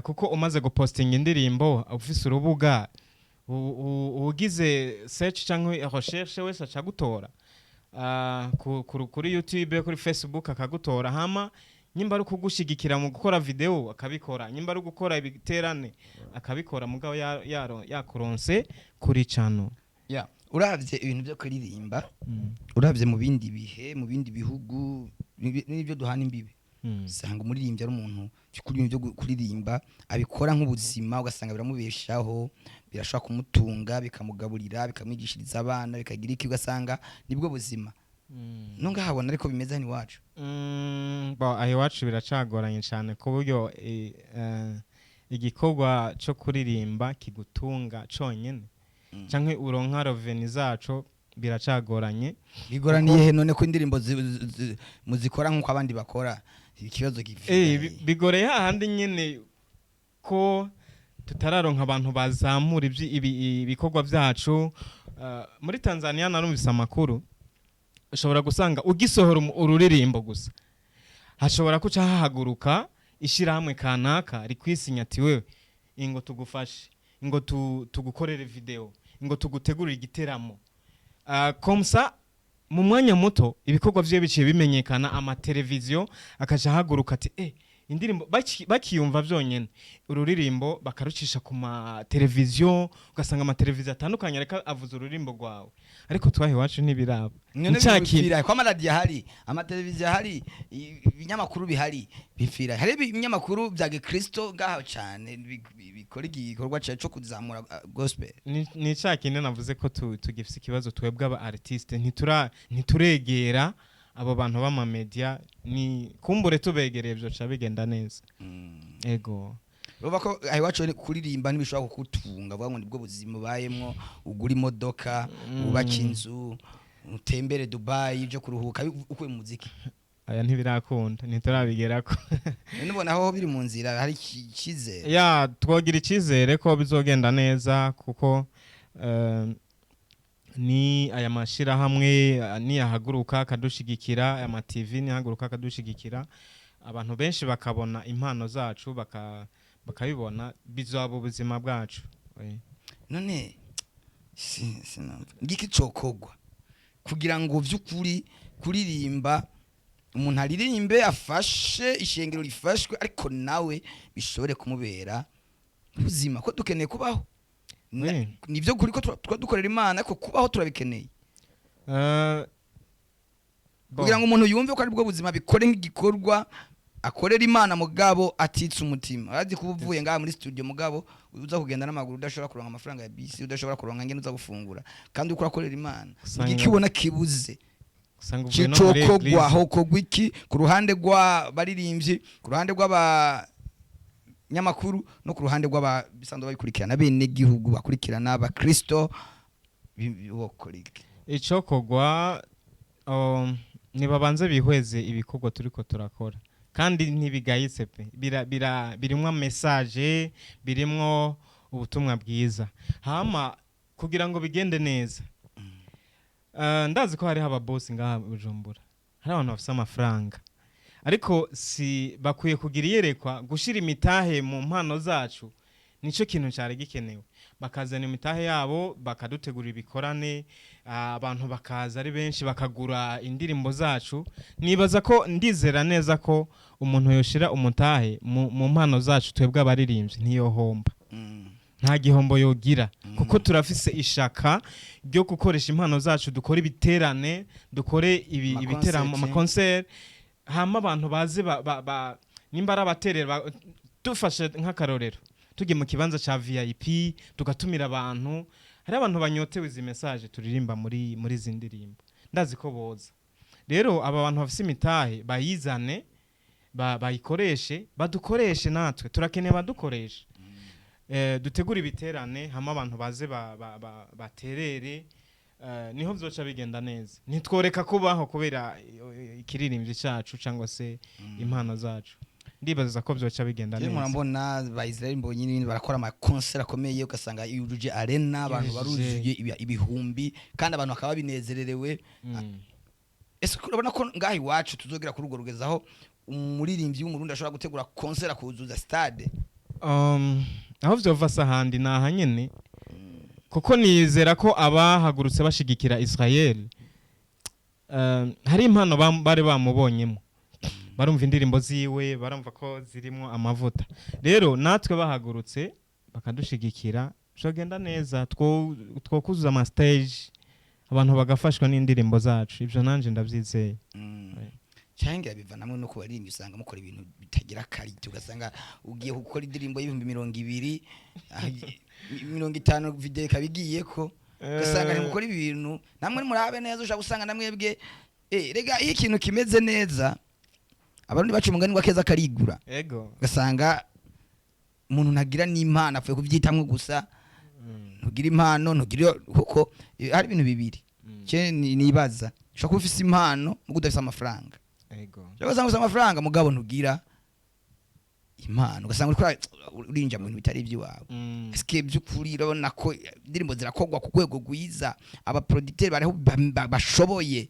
Kuko umaze gupostinga indirimbo ufise urubuga, ugize search cyangwa recherche wese aca gutora kuri YouTube, kuri Facebook akagutora. Hama nyimba ari kugushigikira mu gukora video akabikora, nyimba ari gukora ibiterane akabikora, mugabo yakuronse kuri channel. Yeah. Uravye ibintu byo kuririmba, uravye mu bindi bihe, mu bindi bihugu n'ibyo duhana imbibe, usanga umuririmbyi ari umuntu by'ukuri ibintu byo kuririmba abikora nk'ubuzima, ugasanga biramubeshaho, birashobora kumutunga, bikamugaburira, bikamwigishiriza abana, bikagira iki, ugasanga nibwo buzima. No ngahabona ariko bimeze hano iwacu. Bo aho iwacu biracagoranye cyane ku buryo igikorwa cyo kuririmba kigutunga conyene canke uronka revenu zaco, biracagoranye. Bigoraniye he none, ko indirimbo muzikora nk'uko abandi bakora? Ikibazo gifite Bigoreye hahandi nyene ko tutararonka abantu bazamura ibikorwa vyacu. Muri Tanzania narumvise amakuru, ushobora gusanga ugisohora ururirimbo gusa, hashobora kuca hahaguruka ishirahamwe kanaka rikwisinya ati: "Wewe ingo tugufashe, ingo tugukorere video, ingo tugutegurire igiteramo." Comme ça mu mwanya muto ibikorwa vyiwe biciye bimenyekana, amateleviziyo akaca ahaguruka ati: Indirimbo bakiyumva byonyene, ururirimbo bakarucisha ku ma televiziyo, ugasanga amateleviziyo atandukanye ariko avuza ururirimbo rwawe, ariko twahe iwacu ntibiraba. None Ni ca kintu. Bipfira ko amaradiyo ahari, amateleviziyo ahari, ibinyamakuru bihari, bipfira hari ibinyamakuru bya gikristo ngaho cyane bikora igikorwa cyo kuzamura gospel. Ni ca kindi navuze ko tugifise ikibazo twebwe aba artiste, ntituregera abo bantu b'amamedia. Ni kumbure tubegereye byoca bigenda neza. Ego. Urumva ko aho iwacu kuririmba ntibishobora kukutunga, vuga ngo nibwo buzima ubayemwo, ugura imodoka, wubake inzu, utembere Dubai byo kuruhuka ukuye mu muziki. Aya ntibirakunda, ntiturabigerako. None ubona aho biri mu nzira, hari icyizere? Ya, twogira icyizere ko bizogenda neza, kuko ni aya mashirahamwe niyahaguruka akadushigikira, aya ma TV niyahaguruka akadushigikira, abantu benshi bakabona impano zacu, bakabibona, bizaba ubuzima bwacu. None sinumva ngiki cokogwa kugira ngo vy'ukuri kuririmba umuntu aririmbe afashe ishengero rifashwe, ariko nawe bishobore kumubera ubuzima, ko dukeneye kubaho. Nivyo kuri ko dukorera Imana, ariko kubaho turabikeneye. Bon. Kugira ngo umuntu yumve ko ari bwo buzima, bikore nk'igikorwa akorera Imana, mugabo atitse umutima. Arazi kuba uvuye ngaha muri studio, mugabo uza kugenda n'amaguru, udashobora kuronka amafaranga ya bisi, udashobora kuronka ngene uza gufungura, kandi uko urakorera Imana. Igiki ubona kibuze? Usanga uvuye no muri Cicokogwa église. Hokogwa iki ku ruhande rw'abaririmbyi, ku ruhande rw'abanyamakuru, no ku ruhande rw'abasanzwe babikurikirana, bene gihugu bakurikirana abakristo, bokora iki? Icokogwa, nibabanze bihweze ibikorwa turiko turakora, kandi ntibigayitse pe. Birimwo message, birimwo ubutumwa bwiza. Hama kugira ngo bigende neza, ndazi ko hariho ababosi ngaha Bujumbura, hari abantu bafise amafaranga, ariko si bakwiye kugira iyerekwa gushira imitahe mu mpano zacu. Nico kintu cyari gikenewe, bakazana imitahe yabo, bakadutegura ibikorane, abantu bakaza ari benshi, bakagura indirimbo zacu. Nibaza ko, ndizera neza ko umuntu yoshira umutahe mu mpano zacu twebwe abaririmbyi ntiyohomba. Nta gihombo yogira, kuko turafise ishaka ryo gukoresha impano zacu, dukore ibiterane, dukore ibiteramo, Amakonseri. Amakonseri, hama abantu baze nimba ari abaterera, dufashe nk'akarorero tugiye mu kibanza ca VIP, tugatumira abantu. Hari abantu banyotewe izi message turirimba muri izi ndirimbo, ndazi ko boza. Rero aba bantu bafise imitahe bayizane, bayikoreshe, badukoreshe, natwe turakeneye badukoreshe. Dutegure ibiterane, hama abantu baze baterere, niho vyoca bigenda neza. Ntitworeka kubaho kubera ikiririmbyi cacu cyangwa se impano zacu. Ndibaza ko vyoca bigenda Jewe neza. Murambona ba Israel Mbonyi n'ibindi barakora amakonseri akomeye, ugasanga yujuje arena, abantu Yujuje. baruzuye ibihumbi, kandi abantu bakaba babinezererewe. Ese urabona ko ngaha iwacu tuzogera kuri urwo rugezaho umuririmbyi w'Umurundi ashobora gutegura konseri akuzuza stade? Aho vyova se ahandi ni aha nyene, kuko nizera ko abahagurutse bashigikira Israel, hari impano bari bamubonyemo, barumva indirimbo ziwe, barumva ko zirimo amavuta. Rero natwe bahagurutse bakadushigikira, byogenda neza, twokuzuza ama stage, abantu bagafashwa n'indirimbo zacu. Ibyo nanje ndabyizeye. Cyangwa biva namwe no kubaririmbyi, usanga mukora ibintu bitagira qualité, ugasanga ugiye gukora indirimbo y'20,000, 50, video ikaba igiyeko, ugasanga ntimukora ibintu. Namwe murabe neza, ushobora gusanga namwebwe, rega iyo ikintu kimeze neza, Abarundi baca umugani ngo akeza karigura. Ego. Ugasanga umuntu ntagira n'impano, apfuye kubyitamwo gusa. Ntugira impano, ntugira, kuko hari ibintu bibiri cye nibaza: ushobora kuba ufise impano mugo udafise amafaranga, Ego. ushobora gusanga ufise amafaranga mugabo ntugira impano, ugasanga uriko urinjira mu bintu bitari iby'iwawe. Eske by'ukuri urabona ko indirimbo zirakogwa ku rwego rwiza, abaproducteur bariho bashoboye?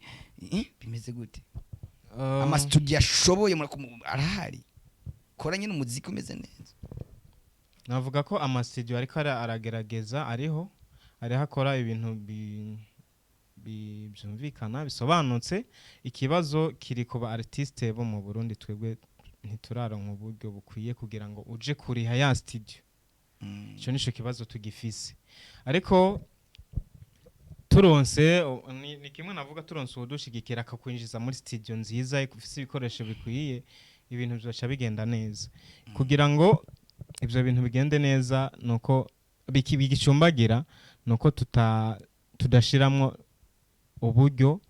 Bimeze gute? Amastudio ashoboye arahari, kora nyine umuziki umeze neza. Navuga ko amastudio ariko aragerageza, ariho akora ibintu byumvikana, bisobanutse. Ikibazo kiri ku ba artiste bo mu Burundi twebwe. Ntituraronka uburyo bukwiye kugira ngo uje kuriha ya studio. Ico nico kibazo tugifise, ariko turonse ni kimwe navuga, turonse uwudushigikira akakwinjiza muri studio nziza ifise ibikoresho bikwiye, ibintu byoca bigenda neza. Kugira ngo ivyo bintu bigende neza, nuko bigicumbagira, nuko tudashiramwo uburyo,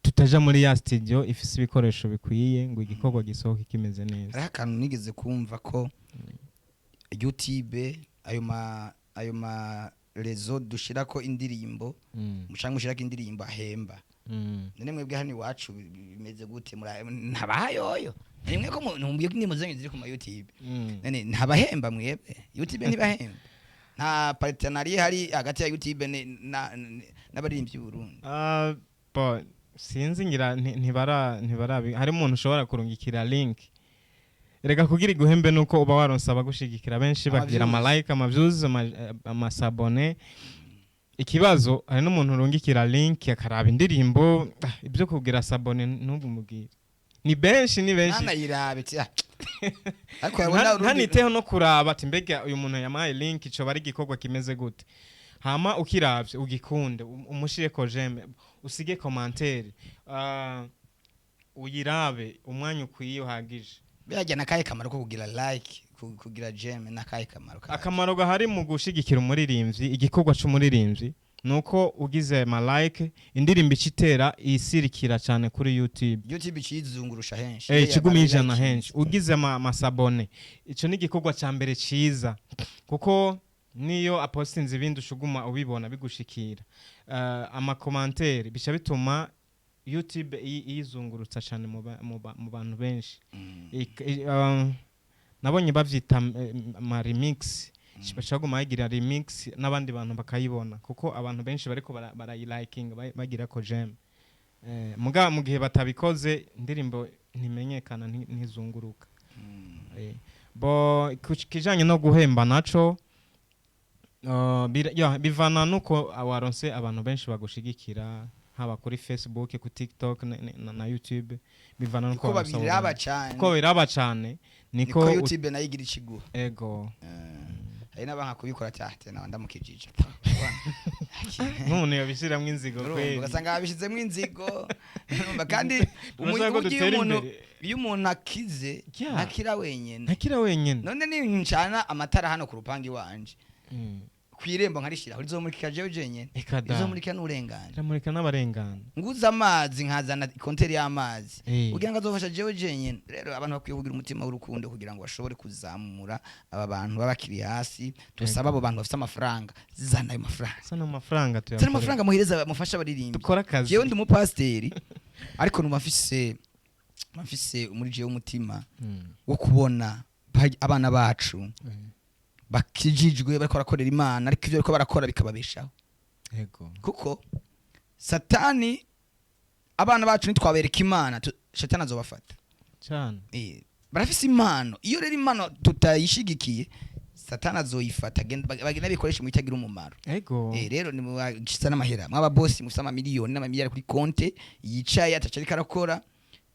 tutaja muri ya studio ifise ibikoresho bikwiye ngo igikorwa gisohoke kimeze neza. Hariho akantu nigeze kumva ko YouTube, ayo ma réseaux dushirako indirimbo, mucanke mushirako indirimbo, ahemba. None mwebwe hano iwacu bimeze gute? Ntabahayoyo nimwe ko ntumbiye ko indirimbo zanyu ziri ku ma YouTube? None ntabahemba mwebwe? YouTube ntibahemba? Nta partenariat ihari hagati ya YouTube n'abaririmbyi b'u Burundi? Ah, bo sinzi, ngira ntibara hari umuntu ushobora kurungikira link. Reka, kugira iguhembe nuko uba waronse abagushigikira benshi, bagira Ama views. Ama like, ama views, ama s'abonner. Ikibazo, hari n'umuntu urungikira link akaraba indirimbo, ibyo kugira s'abonner ntubumubwire. Ni benshi, ni benshi. Ntanayirabe ati, "Ah." Ariko yabona Ntaniteho no kuraba ati: "Mbega uyu muntu yampaye link, ico bari igikorwa kimeze gute?" Hama ukiravye ugikunde, umushireko j'aime, usige commentaire, uyirabe umwanya ukwiye uhagije. Birajya nakahe kamaro ko kugira like, kugira j'aime, nakahe kamaro kayo? Akamaro gahari mu gushigikira umuririmbyi, igikorwa c'umuririmbyi, nuko ugize ma like, indirimbo icitera isirikira cyane kuri YouTube. YouTube icizungurusha henshi. Ikiguma ijana henshi. Ugize ama s'abonner, ico ni igikorwa ca mbere ciza, kuko niyo apostinze ibindi ushuguma ubibona bigushikira. Ama commentaire bica bituma YouTube iyizungurutsa cyane mu bantu benshi. Nabonye bavyita ama remix, bashobora bayigira remix n'abandi bantu bakayibona, kuko abantu benshi bariko barayilikinga, bagira ko j'aime. Muga mu gihe batabikoze, indirimbo ntimenyekana, ntizunguruka. Bo ku kijanye no guhemba naco, ya, bivana nuko waronse abantu benshi bagushigikira, haba kuri Facebook, ku TikTok na YouTube, bivana nuko Uko waronse abo babiraba bantu. cyane. Uko biraba cane, niko niko YouTube nayo igira ikiguha. Ego. Hari n'abanka kubikora ati: "Ah, tena ndamukijije." Nk'umuntu yabishiramwo inzigo Urumva, kweli. ugasanga babishizemo inzigo. Urumva, kandi Urashaka ko burya dutera imbere. iyo umuntu akize, ntakira wenyene. Ntakira wenyene. None nincana amatara hano ku rupangu iwanje, kw'irembo nkarishiraho, rizomurikira jewe jenyene? Eka da. Rizomurikira n'urengana? Iramurika n'abarengana. Nguze amazi, nkazana ikonteri y'amazi, kugira ngo azofasha jewe jenyene? Rero abantu bakwiye kugira umutima w'urukundo kugira ngo bashobore kuzamura aba bantu baba bakiri hasi. Tusaba abo bantu bafite amafaranga, zana ayo mafaranga. Sana amafaranga Zana tuyakore. amafaranga muhereza, mufasha abaririmbyi. Dukora akazi. Jewe ndi umupasiteri, ariko numva mfise muri jewe umutima wo kubona abana bacu bakijijwe bariko barakorera Imana, ariko ivyo bariko barakora bikababeshaho. Kuko Satani, abana bacu nitwabereka Imana, Shatani azobafata. Cyane. Barafise impano. Iyo rero impano tutayishigikiye, Satani azoyifata, bagenda bikoresha mu bitagira umumaro. Rero nimugisa n'amahera, mwaba bosi mufise amamiliyoni n'amamiliyari kuri konte yicaye ataco ariko arakora,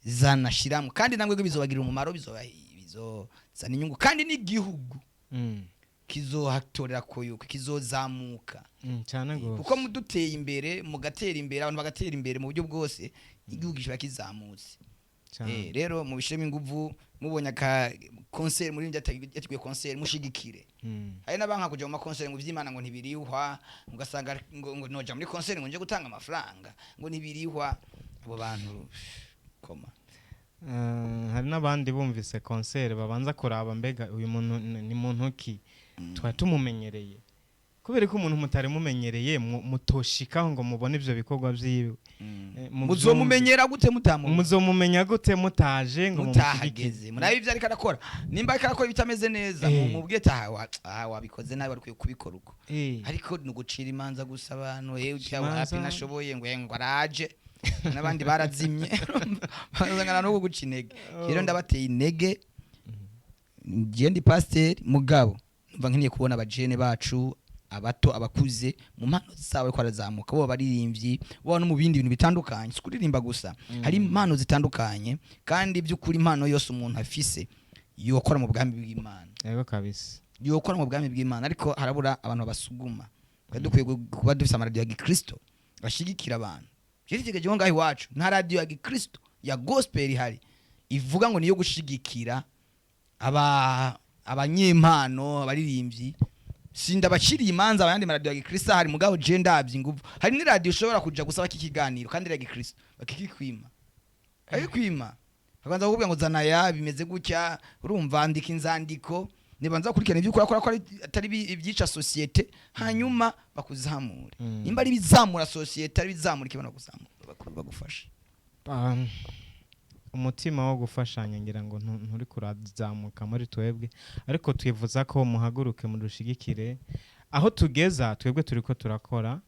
zanashiramwo, kandi namwe bizobagirira umumaro, bizozana inyungu, kandi n'igihugu kizohatorera koyuko kizozamuka. Cyane gose. Kuko muduteye imbere, mugatera imbere, abantu bagatera imbere mu buryo bwose, igihugu kiba kizamutse. Cyane. Rero mubishiremo inguvu. Mubonye aka concert muri yateguye concert, mushigikire. Hari n'abanka kuja mu ma concert ngo ivy'Imana ngo ntibirihwa, ugasanga ngo noja muri concert ngo nje gutanga amafaranga, ngo ntibirihwa. Abo bantu koma. Hari n'abandi bumvise concert babanza kuraba: "Mbega uyu muntu ni muntu ki? Twari tumumenyereye?" Kubera ko umuntu mutari mumenyereye, mutoshikaho ngo mubone ivyo bikorwa vyiwe. Muzomumenyera gute mutamu Muzomumenya gute mutaje ngo mumushyigikire? Mutahageze murabe ivyo ariko arakora. Nimba ariko arakora ibitameze neza, mumubwiye ati: "Aha wabikoze nabi, wari ukwiye kubikora uko." Ariko ni ugucira imanza gusa abantu, Guca wapi, imanza. nashoboye ngo araje n'abandi barazimye, bazangana no guca intege. Rero ndabateye intege. Ngiye ndi pasiteri, mugabo numva nkeneye kubona abajene bacu. Abato, abakuze mu mpano zawe ko arazamuka, bo abaririmbyi, bo no mu bindi bintu bitandukanye, si kuririmba gusa. Hari impano zitandukanye, kandi by'ukuri impano yose umuntu afise yokora mu bwami bw'Imana. Yego kabisa. Yokora mu bwami bw'Imana, ariko harabura abantu babasuguma. Twari dukwiye kuba dufise amaradiyo ya gikristo bashigikira abantu. Jewe ngaho iwacu nta radiyo ya gikristo ya gospel ihari ivuga ngo niyo gushigikira aba abanyempano, abaririmbyi. Sindabaciriye imanza abandi maradiyo ya gikristo ahari, mugabo je ndavye inguvu. Hari n'iradiyo ushobora kuja gusaba ikiganiro kandi ari iya gikristo, bakikikwima, bakikwima, bakabanza kukubwira ngo zana ya bimeze gutya, urumva, andika inzandiko, nibanza gukurikirana ibyo ukora ko atari ibyica société, hanyuma bakuzamure. Nimba ari ibizamura société, ari ibizamura ikibona kuzamura, bagufasha. Umutima wo gufashanya ngira ngo nturi kurazamuka muri twebwe, ariko twifuza ko muhaguruke mudushigikire aho tugeza. Twebwe turiko turakora,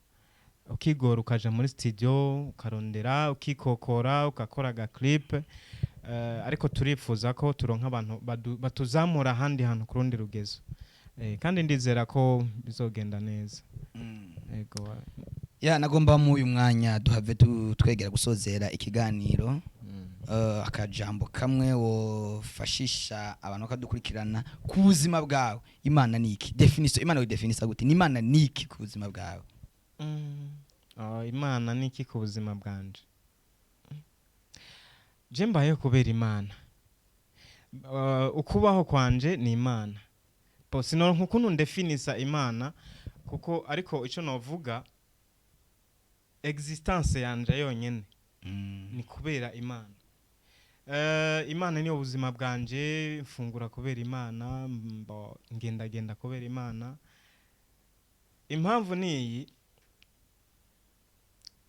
ukigora, ukaja muri studio, ukarondera, ukikokora, ugakora aga clip, ariko turifuza ko turonka abantu batuzamura ahandi hantu ku rundi rugezo. Kandi ndizera ko bizogenda neza. Ego. Ya, nagomba mu uyu mwanya duhave twegera gusozera ikiganiro. Akajambo kamwe wofashisha abantu bakadukurikirana ku buzima bwawe: Imana ni iki? Définition, Imana widefinisa gute? Ni Imana ni iki ku buzima bwawe? Ah, Imana ni iki ku buzima bwanje? Je mbayeho kubera Imana. Ukubaho kwanje ni Imana. Bo sinoronka ukuntu ndefinisa Imana kuko, ariko ico novuga, existence yanje yonyene ni kubera Imana. Imana niyo buzima bwanje. Mfungura kubera Imana, ngendagenda kubera Imana. Impamvu ni iyi: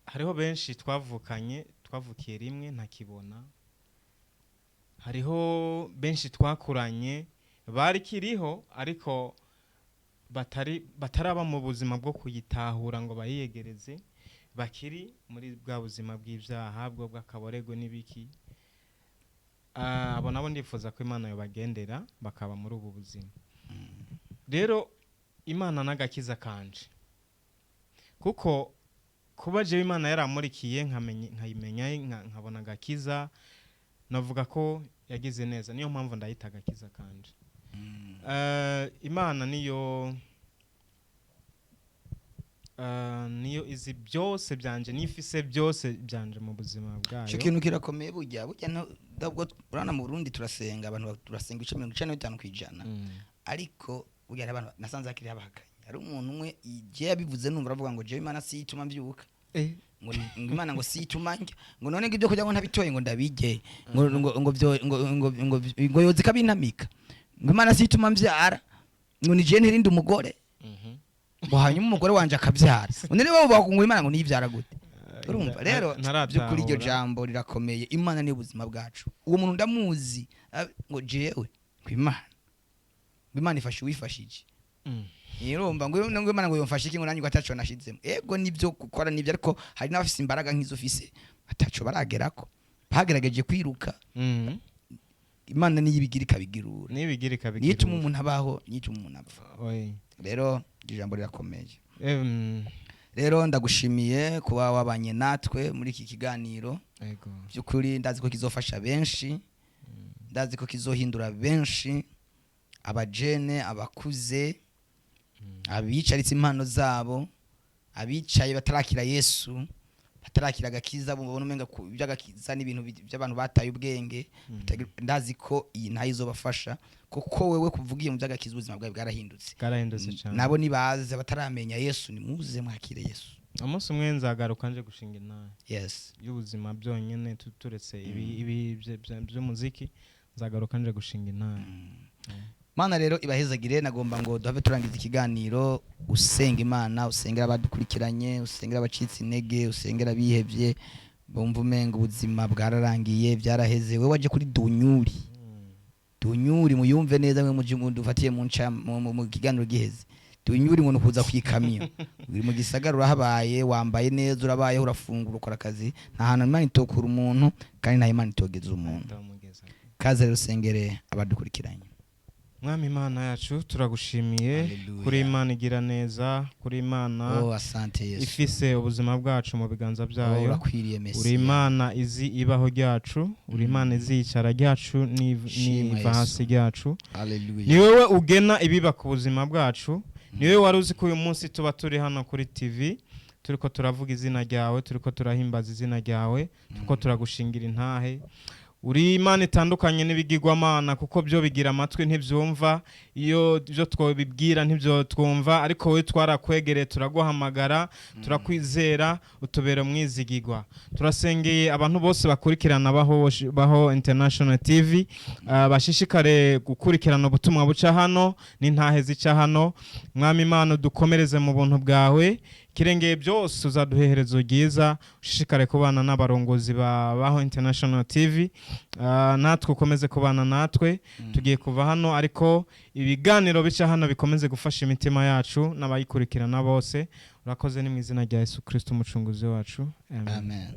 hariho benshi twavukanye, twavukiye rimwe, ntakibona. Hariho benshi twakuranye barikiriho, ariko batari bataraba mu buzima bwo kuyitahura ngo bayiyegereze, bakiri muri bwa buzima bw'ibyaha bwo bw'akaborego n'ibiki. Ah, abo nabo ndifuza ko Imana yobagendera bakaba muri ubu buzima. Rero Imana n'agakiza kanje, kuko kuba jewe Imana yaramurikiye nkayimenya, nkabona agakiza, navuga ko yagize neza. Niyo mpamvu ndayita agakiza kanje. Imana niyo izi byose byanje, niyo ifise byose byanje mu buzima bwayo. Icyo kintu kirakomeye. Burya ntabwo urabona, mu Burundi turasenga, abantu turasenga ibice 95%. Ariko burya hari abantu nasanze hakiri abahakanye. Hari umuntu umwe igihe yabivuze numva aravuga ngo jewe Imana si ituma mbyuka, ngo Imana ngo si ituma ndya, ngo none ngo ibyo kurya ngo ntabitoye ngo ndabirye, ngo ngo ngo ngo ngo ngo yoza ikabintamika, ngo Imana si ituma mbyara, ngo ni jewe ntirinde umugore, ngo hanyuma umugore wanje akabyara. Undi nibo bavuga ngo Imana ngo niyibyara gute? Urumva rero, by'ukuri iryo jambo rirakomeye. Imana ni ubuzima bwacu. Uwo muntu ndamuzi, ngo jewe ngo Imana, ngo Imana ifashe uwifashije. Urumva, ngo Imana ngo yomfashe iki, ngo nanjye ngo ataco nashizemo. Ego, nibyo, gukora nibyo, ariko hari n'abafise imbaraga nk'izo ufise ataco baragerako, bagerageje kwiruka. Imana niyo ibigira ikabigirura. Nibigira ikabigira. Niyo ituma umuntu abaho, niyo ituma umuntu apfa. Oye. Rero iryo jambo rirakomeye. Rero ndagushimiye kuba wabanye natwe muri iki kiganiro. Ego. By'ukuri ndazi ko kizofasha benshi, ndazi ko kizohindura benshi, abajene, abakuze, abicaritse impano zabo, abicaye batarakira Yesu, batarakira agakiza, bubona umenga iby'agakiza n'ibintu by'abantu bataye ubwenge. Ndazi ko iyi ntayo izobafasha, kuko wewe kuvuga iyo mu by'agakiza ubuzima bwawe bwarahindutse. Bwarahindutse cyane. Nabo nibaze bataramenya Yesu, nimuze mwakire Yesu. Umunsi umwe nzagaruka nje gushinga intahe y'ubuzima byonyine, turetse ibi by'umuziki, nzagaruka nje gushinga intahe. Mana rero ibahezagire. Nagomba ngo duhave turangiza ikiganiro usenga Imana, usengera abadukurikiranye, usengera abacitse intege, usengera abihevye, bumva umenga ubuzima bwararangiye, byaraheze. Wewe waje kuri Dunyuri, Dunyuri muyumve neza mwe muje mudufatiye mu nca mu kiganiro giheze. Dunyuri ngo nukuza kwikamyo uri mu gisagara, urahabaye, wambaye neza, urabayeho, urafungura, ukora akazi. Nta hantu Imana itokura umuntu, kandi nta Imana itogeza umuntu. Ndamugeza. Kaze rero usengere abadukurikiranye. Mwami Imana yacu, turagushimiye Hallelujah. kuri Imana igira neza, kuri Imana Oh, asante Yesu. ifise ubuzima bwacu mu biganza Oh, byayo. urakwiriye Uri Mesiya. Imana izi ibaho ryacu, uri Imana izi iyicara ryacu Shimwa n'iva Yesu. hasi ryacu. Hallelujah. Ni wowe ugena ibiba ku buzima bwacu. Ni wowe wari uzi ko uyu munsi tuba turi hano kuri TV, turiko turavuga izina ryawe, turiko turahimbaza izina ryawe, turiko turagushingira intahe. Uri Imana itandukanye n'ibigirwamana, kuko byo bigira amatwi ntibyumva, iyo byo twabibwira ntibyo twumva, ariko wowe twarakwegereye, turaguhamagara, turakwizera, utubera umwizigirwa. Turasengeye abantu bose bakurikirana Baho International TV, bashishikare gukurikirana ubutumwa buca hano n'intahe zica hano. Mwami Imana, dukomereze mu buntu bwawe. Kirengeye byose, uzaduha iherezo ryiza. Ushishikare kubana n'abarongozi ba Baho International TV, natwe ukomeze kubana natwe. Tugiye kuva hano, ariko ibiganiro bica hano bikomeze gufasha imitima yacu n'abayikurikirana bose. Urakoze, ni mu izina rya Yesu Kristo umucunguzi wacu, amen. Amen.